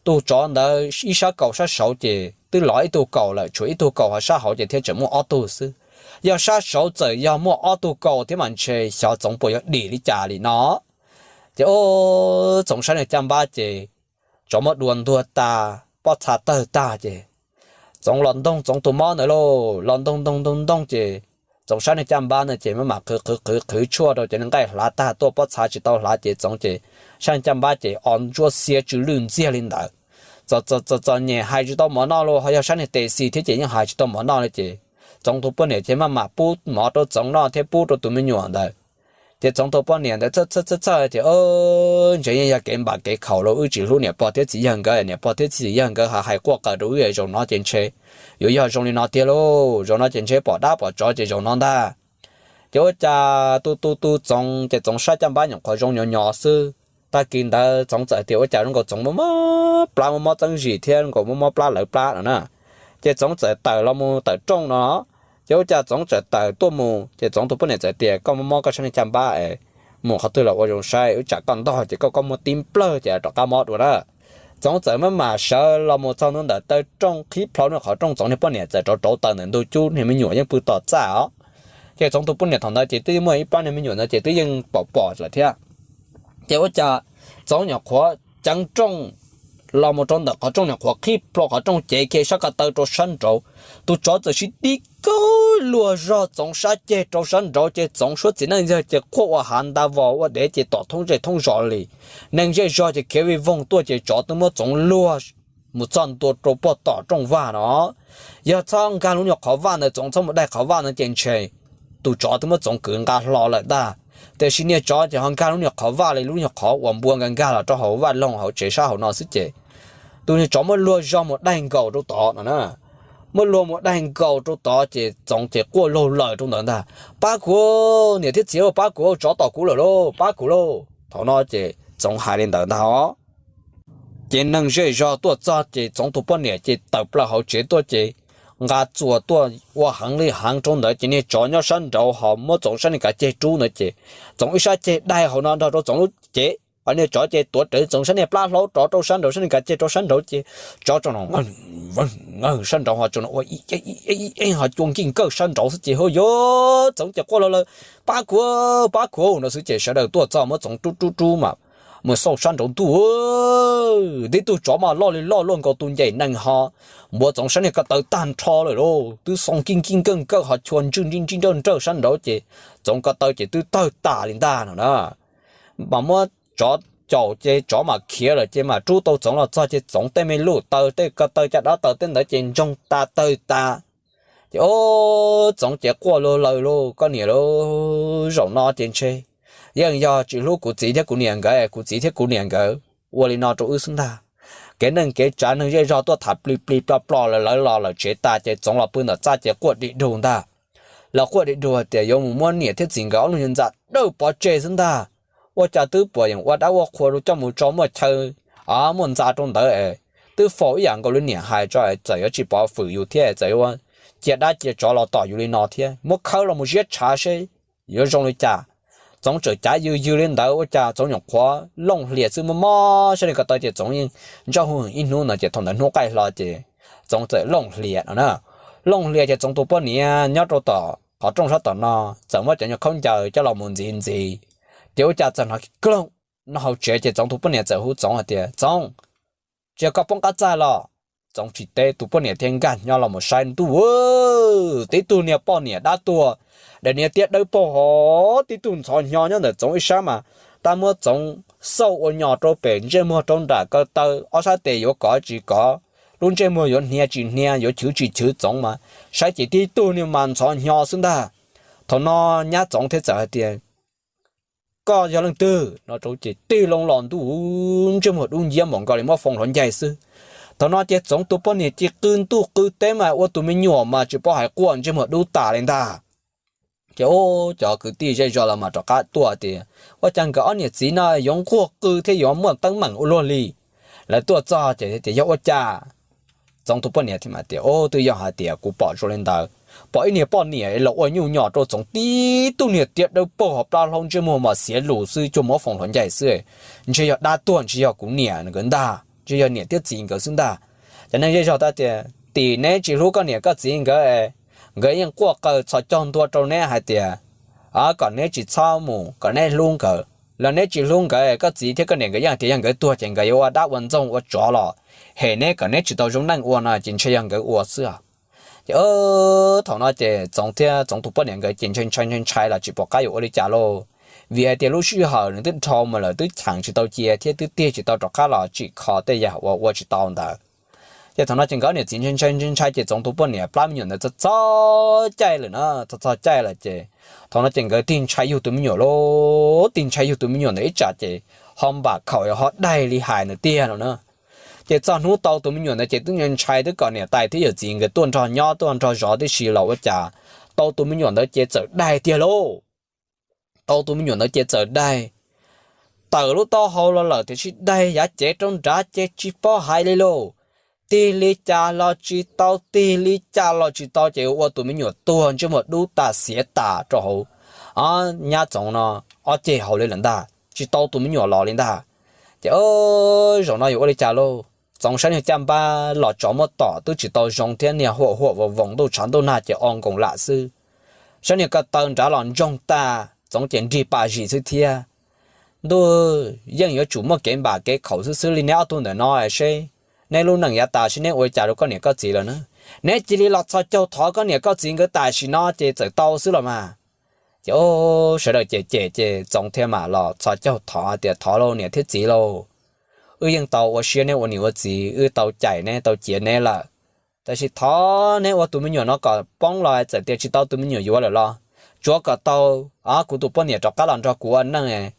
Tus tsov ntawd ib sab kaus sab saud ces twb lov ib tug kaus lawm, tshuav ib tug kaus ho sab hauv ces thiaj tseem muaj ob tug xwb. Yog sab saud txawm yog muaj ob tug kaus thiab mas ntshe xyov Txoov puas yuav dim li cas li no. Ces ub, Txoov sab niag caj npab ces tsov muab dua ntuag tas, pob txha tawg tag ces Txoov los ntoog Txoov tus mob ntawd lauj, los ntoog ntoog ntoog ntoog ces Txoov sab niag caj npab ntawd ces maj mam qhwv qhwv qhwv qhwv tshuaj rau ces nqaij hlav tag tuaj, pob txha tsis tau hlav ces Txoov ces sab niag caj npab ces o ntsuab xiab tsw lwj ntxiag li ntawd. Txom txom txom txom nyem hais tsis tau mov noj los ho yog sab niag tes xis thiab ces yeej hais tsis tau mov noj li ces Txoov tus poj niam ces maj mam pub mov rau Txoov noj thiab pub rau tus me nyuam ntawd. Ces Txoov tus poj niam ntawd txhawj txhawj txhawj txhawj tias, Ntshe yeej yog kev npam kev khaum los wb tsis hlub niam pog thiab txiv yawg nkawd, niam pog thiab txiv yawg nkawd ho hais quaj qw rau wb, zaum no ces ntshe yuav yog zoo li no tiag lauj, zaum no ces ntshe pom dab pom tsov ces zaum no ntag. Ces ua cas tu tu tu Txoov ces Txoov sab caj npab nyuam qhuav zoo nyo nyo xwb. Tag kis ntawd Txoov txawm tias ua cas zoo nkaus Txoov mob mob plab, mob mob txeeb zis thiab zoo nkaus mob mob plab lawv plab no na. Ces Txoov txawm tawm los mus tawm rooj no. Ces ua cas Txoov txawm tawm tuaj mus ces Txoov tus poj niam txawm tias, Koj mob mob koj sab niag caj npab es mus qhov twg los ua zoo saib, wb tsam koj ntog ces koj koj muab tib nplawg ces rov qab mob dua na. Txoov txawm maj mam sawv los mus txog ntua ntawm taw rooj qhib plho niag qhov rooj, Txoov niag poj niam txawm rauv rauv taws ntawm ntug cub, niag me nyuam yeej pw tom txaj os. Ces Txoov tus poj niam thaum ntawd ces twb muaj ib plab niag me nyuam ntawd ces twb yeej pom pom lawm thiab. Ces ua cas Txoov nyuam qhuav ceev rooj los mus rau ntawm qhov rooj, nyuam qhuav qhib plho qhov rooj cev kiag sab ko taw rau sab nraud. Tus tsov txawm sib tib kaug luag zog Txoov sab ceg rau sab nraud ces Txoov suab txiv neej yawg ces quaj ua hav nta vos ua dev ces tom thoob zej thoob zos li. Neeg zej zog ces khiav vij voog tuaj ces tsov twb muab Txoov luag mus txog ntua rau puag tom rooj vag no. Yog txhob nkag lub nyuag qhov vaj ntawd, Txoov txhob mus daig qhov vaj ntawd ces ntshe tus tsov twb muab Txoov kwv nqa hlo lawm ntag. Tiam sis niag tsov ces ho nkag lub nyuag qhov vaj li lub nyuag qhov uas npua nkag nkag los rau hauv vaj loog hauv tsev sab hauv no xwb ces tus niag tsov muab luag zog mus daig nkaus rau tod no na. Muab luag mus daig nkaus rau tod ces Txoov ces quaj laug lawm rau ntawd ntag, Pab kuv, niam thiab txiv, pab kuv, tsov tom kuv lawm lauj, pab kuv lauj. Thaum no ces Txoov hais li ntawd ntag os. Ces neeg zej zog tuaj txog ces Txoov tus poj niam ces tawm plaws hauv tsev tuaj ces nqa txuas tuaj ua heev li heev rau ntawd ces niag tsov nyob sab nraud ho muab Txoov sab niag kav ceg rub ntawd ces Txoov ib sab ceg daig hauv no nrog rau Txoov lub cev, ho niag tsov ces tuav rawv Txoov sab niag plab hlaub rov rau sab nraud, sab niag kav ceg rau sab nraud ces tsov tsaus no sab nraud ho tsaus no ua ib eeb ho cua nkij nkawj sab nraud xwb ces hu yuav Txoov ces quaj laug lawm, Pab kuv, pab kuv no xwb ces sawv daws tuaj txog muab Txoov rub rub rub mas mus xauj sab nraud ntuj, tib tug tsov mas loj li loj luaj nkaus tus ncaim nees ho npuav Txoov sab niag ko taw tag nrho lawm lauj, twb xoo nkij nkij nkawj nkawj ho chua ntswj nrij nrij nrawj nrawj sab nraud ces Txoov ko taw ces twb tawg tas li ntag no na. Mas muab tsov caum ces tsov mam khiav lawm ces mam rub tau Txoov los txog ces Txoov tej me luj taw tej ko taw caj dab taw tej ntawd ces ntsoog tas tawg tas. Ces ub, Txoov ces quaj laug lawm lauj, Koj niam lauj, zaum no ces ntshe yeej yog tsis hlub kuv txiv thiab kuv niam nkawd, kuv txiv thiab kuv niam nkawd ua li no rau wb xwb ntag. Kev neej kev tsav neeg zej zog tuaj tham plig plig plo plo lawm, lawv los lawm tsev tas ces Txoov los pw ntawm txaj ces quaj dig dug ntag. Los quaj dig dug tias yuav mus muab niam thiab txiv nkawd ob lub nyuag ntxa dawj pov tseg xwb ntag. Ua cas twb puas yeem ua dab ua qhua rau coj mus tso muaj chaw muaj ntxa rau ntawd es twb faus ib yam nkaus li niam hais tso, txawm yuav tsis pov fwm yus thiab txawm yuav cia dab cia tsov los tom yus li no thiab, muab khawb los mus ziab tshav seb yuav zoo li cas. Txoov txawm cav ywg ywg li ntawd ua cas Txoov nyuam qhuav looj hlias xwb, muab mob sab li ko taw ces Txoov yeej ntsaj hu ib hnub no ces thaum ntawd hnub qaij hlo ces Txoov txawm looj hlias no na. Looj hlias ces Txoov tus poj niam nyob rau tom qhov rooj sab tom no txawm muab cov nyuag khaub ncaws coj los mus ntxiv ntxiv, ces ua cas txawm hnov kloog nyob hauv tsev ces Txoov tus poj niam txawm hu Txoov hais tias, Txoov, tsis yog koj poob qab txaj los? Txoov tsis teb, tus poj niam thiaj nkag nyo los mus saib ntuj, tib tug niag poj niam dab tuag, daim niag tiab dawb paug hov, tib tug ntxhov hnyo nyob ntawm Txoov ib sab mas tab muab Txoov xauj ua nyos rau pem ntsej muag rau nram ko taw, ob sab tes yuav kov tsis kov, lub ntsej muag yuav hnia tsis hnia, yuav chwv tsis chwv Txoov mas saib ces tib tug niag mas ntxhov hnyo xwb ntag. Thaum no nyab Txoov thiaj txawm hais tias, Koj yog leej twg no rau ces tig loo los ntuj, ntsej muag dub nciab npaum nkaus li muab foo hluav ncaig xwb. Thaum no ces Txoov tus poj niam cia li qw ntuj qw teb mas ua tus me nyuam mas tsis paub hais quaj ntsej muag dub tas li ntag. Ces ua cov kwv tij zej zos los mas rov qab tuaj tias ua cas nkawd ob niam txiv no yuav nquag qw thiab yuav muaj teeb meem ua luaj li. Lawv tuaj txog ces tias yog ua cas? Txoov tus poj niam thiaj tias ua twb yog hais tias kuv pom zoo li ntawd, pom ib niag poj niam los ua nyuj nyom rau Txoov tib tug niag tiab dawb paug hauv plab hlaub ntsej muag mas xiav lus xwb cuag muab foom hluav ncaig xwb. Ntshe yog dab tuag, ntshe yog kuv niam nkawd ntag, ntshe yog niam thiab txiv nkawd xwb ntag. Cov neeg zej zog teb tias tim neb tsis hlub koj niam koj txiv nkawd, nkawd yeej quaj qw txhos caug ntua rau neb hais tias kom neb tsis txhob mus, kom neb hlub nkawd los neb tsis hlub nkawd, koj txiv thiab koj niam nkawd yeej tias yog nkawd tuag ces nkawd yuav ua dab ua ntxoog ua tsov los hem neb kom neb tsis tau zoo neej ua no ces ntshe yog nkawd ua xwb. Ces thaum no ces Txoov thiab Txoov tus poj niam nkawd ces ntshai ntshai ntshai ntshai los tsis pom qab yuav ua li cas lauj, vim hais tias lub sij hawm nws twb dhau mus lawm, twb cheem tsis tau cia thiab twb tig tsis tau rov qab los tsim kho tej yam uas ua tsis tau ntawd. Ces thaum no ces nkawd niam txiv ntshai ntshai ntshai ntshai ces Txoov tus poj niam plab me nyuam ntawd txog txog caij lawm na, txog txog caij lawm ces thaum no ces nkawd tig ntshai yug tus me nyuam lauj, tig ntshai yug tus me nyuam ntawd ib tsam ces ho npam khaum ho daig li hais ntawd tiag no na. Ces txog hnub tau tus me nyuam ntawd ces twb ntshai twb kom niam tais thiab yawm txiv nkawd tuaj nrog nyob tuaj nrog zov tib si los ua cas tau tus me nyuam ntawd ces txawm daig tiag lauj. Tau tus me nyuam ntawd ces txawm daig, tawm lub taub hau los lawm tiam sis daig yav cev rau nrad ces tsis paub hais li lauj. Tig li cas los tsis tau, tig li cas los tsis tau ces ua tus me nyuam tuag ntsej muag dub tas xiav tas rau hauv nyab Txoov no ob ceg hauv li lawm ntag, tsis tau tus me nyuam los li ntag. Ces zaum no yuav ua li cas lauj? Txoov saib niag caj npab los tsov muab tom twb tsis tau zoo thiab niag huam huam voos voos ntuj tshav ntuj nag ces o nkoos lam xwb. Saib niag ko taw nrad los ntsoog tag, Txoov ces nrig pas zis xwb thiab. Ntuj, yeej yuav tsum muaj kev npam kev khaum xwb xwb li neb ob tug ntawm no seb neb lub neej yav tas seb neb ua li cas rau koj niam koj txiv lawm na. Neb cia li los txhos caug thov koj niam koj txiv nkawd tam sim no ces txawm tau xwb los mas. Ces sawv daws cem cem ces Txoov thiaj mam los txhos caug thov tias thov lauj niam thiab txiv lauj, wb yeej tau ua siab neb ua niam ua txiv, wb tau cais neb tau ciav neb lawm. Tab sis thov neb ua tus me nyuam no kom poob los txawm tias tsis tau tus me nyuam yuav lawm los tsuav kom tau kuv tus poj niam rov qab los nrog kuv ua neej.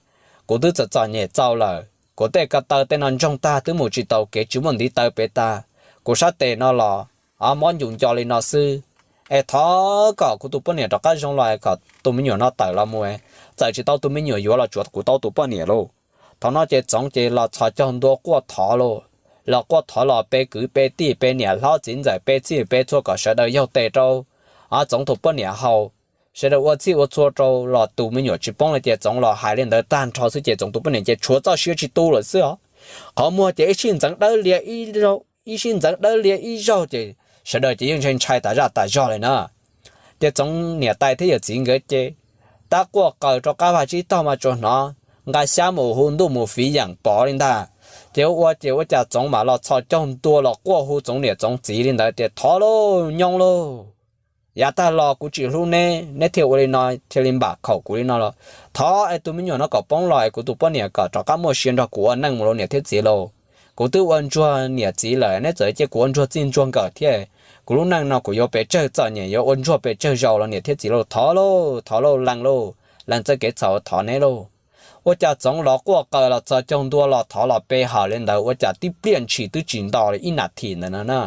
Kuv twb txom txom nyem txaus lawm, kuv tej ko taw tej no ntsoog tag twb mus tsis taus kev tsis muaj ntiv taw pem tag. Kuv sab tes no los mob ncus nco li no xwb. Es thov kom kuv tus poj niam rov qab zoo los kom tus me nyuam no tawm los mus, txawm tsis tau tus me nyuam yuav los tsuav kuv tau tus poj niam lauj. Thaum no ces Txoov ces los txhos caug ntua quaj thov lauj, los quaj thov los pe kwv pe tij pe niam hlob txiv ntxawm pe txij pe txhua kom sawv daws yaug tes rau Txoov tus poj niam haus. Sawv daws ua txhij ua txhua rau los tus me nyuam tsis poob li ces Txoov los hais li ntawd tag nrho xwb ces Txoov tus poj niam ces tshuav txoj sia tsis tu lawm xwb os. Qhov muag ces ib sij ntxeev dawb lias ib zaug, ib sij ntxeev dawb lias ib zaug ces sawv daws ces yeej ntshai ntshai tas zaj tas zog li na. Ces Txoov niam tais thiab yawm txiv nkawd ces tab quaj qaws rau qab vaj tsib taug mas tsuas hnov nqa xyab mus hu ntuj mus fiv yeem pov li ntag. Ces ua ces ua cas Txoov mam los txhos caug ntua los quaj hu Txoov niam Txoov txiv li ntawd tias thov lauj, nyoo lauj, yav tag los kuv tsis hlub neb, neb thiaj ua li no thiaj li npam khaum kuv li no los thov es tus me nyuam no kom poob los es kuv tus poj niam kom rov qab muaj sia nrog kuv ua neej mus lauj niam thiab txiv lauj. Kuv twb ua ntsuag niam txiv lawm, neb txawm cia kuv ua ntsuag txij ntsuag nkawm thiab. Kuv lub neej no kuv yuav pes tsawg txom nyem yuav ua ntsuag pes tsawg zaus los niam thiab txiv lauj, thov lauj, thov lauj, lees lauj, lees txoj kev txhaum thov neb lauj. Ua cas Txoov los quaj qaws los txhos caug ntua los thov los pe hawm li ntawd ua cas tib pliag ntshis twb tsis nto li ib nas this ntawd no na.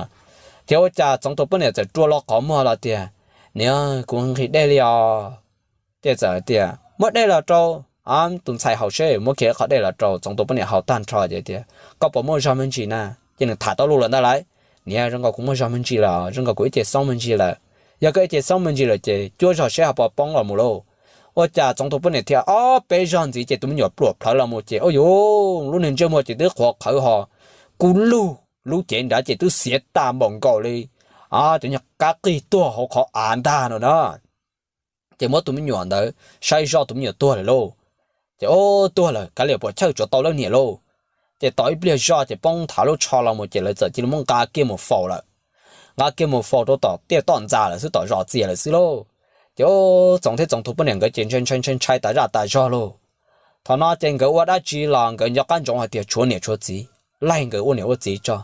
Thiab ua cas Txoov tus poj niam txawm rua lo qhov muag los tias, niam, kuv nqhis dej li os. Ces txawm tias muab dej los rau tus ntxhais haus seb, muab kiag qhov dej los rau Txoov tus poj niam haus tag nrho ces tias koj puas muaj zog me ntsis na? Ces nws tham tau lus lawm ntag lauj, niam, zoo nkaus kuv muaj zog me ntsis lawm, zoo nkaus kuv ib ce xoob me ntsis lawm. Yog koj ib ce xoob me ntsis lawm ces cuab zog seb ho puas poob los mus lauj. Ua cas Txoov tus poj niam thiaj ob peb zog ntxiv ces tus me nyuam pluam plhawv los mus ces ua yuv, lub niag ntsej muag ces twb qhuav qhawv ho kub lug, lub cev nrad ces twb xiav tas npaum nkaus li cov nyuag kab qig tuag hauv qhov av ntag no na. Ces muab tus me nyuam ntawd saib zoj tus me nyuam tuag lawm lauj. Ces o, tuag lawm kav liam puas chawj tsuav tau leej niam lauj. Ces tos ib pliag zoj ces poob nthav lub tsho los mus ces lawv txawm cia li muab nqa kiag mus faus lawm. Nqa kiag mus faus rau tom tiaj toj ntxas lawm xwb, tom zos txias lawm xwb lauj. Ces o, Txoov thiab Txoov tus poj niam nkawd ces ntshai ntshai ntshai ntshai tas zaj tas zog lauj. Thaum no ces nkawd ua dab tsi los nkawd nco qab ntsoov hais tias tshuav niam tshuav txiv, laig nkawd ua niam ua txiv tso.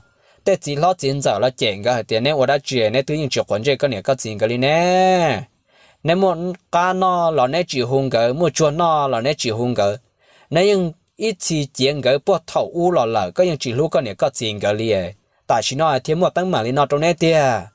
Tej txiv hlob txiv ntxawm los cem nkawd hais tias neb ua dab tsi neb twb yeej tsis quav ntsej koj niam koj txiv nkawd li ne. Neb muaj qab noj los neb tsis hu nkawd, muaj tsuag noj los neb tsis hu nkawd. Neb yeej ib txhis ciav nkawd puag thaum ub los lawm, koj yeej tsis hlub koj niam koj txiv nkawd li. tam sim no thiaj muaj teeb meem li no rau neb tiag.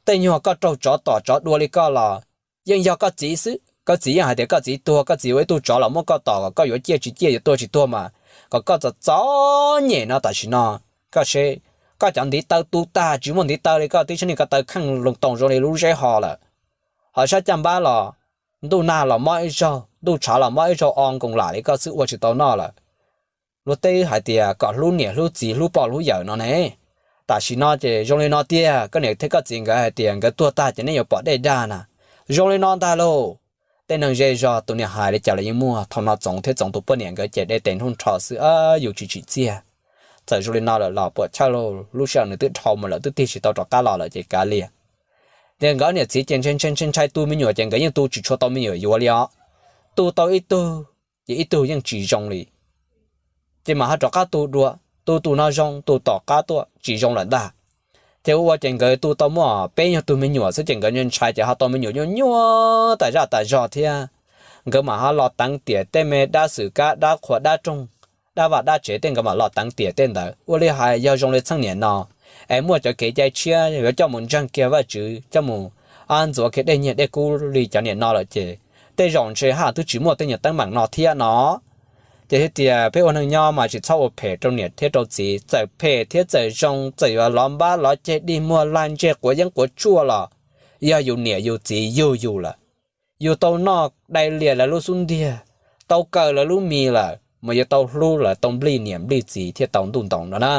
Tej nyuag koj raug tsov tom tsov dua li koj los yeej yog koj txiv xwb, koj txiv yeej hais tias koj txiv tuag, koj txiv ua ib tug tsov los muab koj tom kom koj yuav ciaj tsis ciaj, yuav tuag tsis tuag mas kom koj txom txom nyem no tam sim no. Koj seb, koj cov ntiv taw tu tag tsis muaj ntiv taw li, koj tib tshab niag ko taw kheej loo toos zoo li lub zeb ho lawm. Ho sab caj npab los ntuj nag los mob ib zaug, ntuj tshav los mob ib zaug, o nkoos lam li koj xwb, ua tsis tau noj lawm. Luag tej hais tias kom hlub niam hlub txiv hlub pog hlub yawm no ne. Tam sim no ces zoo li no tiag, koj niam thiab koj txiv nkawd hais tias nkawd tuag tag ces neb yuav pom dej dag na. Zoo li no ntag lauj. Tej neeg zej zog tus niag hais li cas los yeej muaj, thaum no Txoov thiab Txoov tus poj niam nkawd ces dej tes nrhub nrho xwb, yus tsis tsim txiaj. Txawm zoo li no lawm los puam chawj lauj, lub sij hawm nws twb dhau mus lawm, twb tig tsis tau rov qab los lawm ces kav liam. Ces nkawd niam txiv ces ntshai ntshai ntshai ntshai tu me nyuam ces nkawd yeej tu tsis tshua tau me nyuam yuav li os. Tu tau ib tug ces ib tug yeej tsis zoo li. Ces mam ho rov qab tu dua, tu tus no zoo, tus tom qab tuaj tsis zoo lawm ntag. Ces ua ua ces nkawd tu tau muaj peb nyuag tug me nyuam xwb ces nkawd ntshai ces ho tau me nyuam nyuaj nyuaj tas zaj tas zog thiab. Nkawd mam ho los teev tiam tej me dab xwm kab, dab qhua, dab roog, dab vaj dab tsev tej, nkawd mam los teev tiam tej ntawd. Ua li hais yog zoo li txheej niam no es muaj cov kev cai tshiab yuav coj mus ntseeg kiag Vajtswv, coj mus ntxuav kiag dej nyiaj dej kub li cov niam no lawm ces tej zaum ntshe haj twb tsis muaj tej nyuag teeb meem no thiab no. Ces thiaj tias peb ua neeg nyob mas tsis txhob ua phem rau niam thiab rau txiv, txawm phem thiab txawm zoo, txawm yuav lov npab lov ceg dig muag lag ntseg quav yeeb quav tshuaj los yog yus niam yus txiv yug yus lawm. Yus tau noj dai lias lawv lub xub ntiag, tau kaw lawv lub mis lawm mas yuav tau hlub lawv, tau nplij niam nplij txiv thiaj tau ntuj ntoos no na.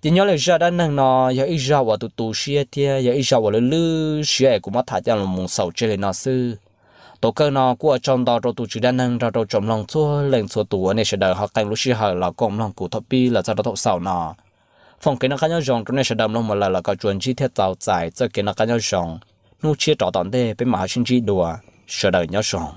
Ces nyob li zaj dab neeg no yog ib zaj uas tu tu siab thiab yog ib zaj uas lwj lwj siab es kuv muab tham coj los mus xaus tseg li no xwb. Thaum kawg no kuj ua tsaug ntau rau tus tswv dab neeg nrog rau tsoom mloog txhua leej txhua tus uas nej sawv daws ho qee lub sij hawm los koom mloog kuv thaum pib los txog rau thaum xaus no. Foom kev noj qab nyob zoo rau nej sawv daws mloog mus lawm los kom tsuas ntsib thiab txaus txais txoj kev noj qab nyob zoo. Hnub tshiab rov tom ntej peb mam ho sib ntsib dua. Sawv daws nyob zoo.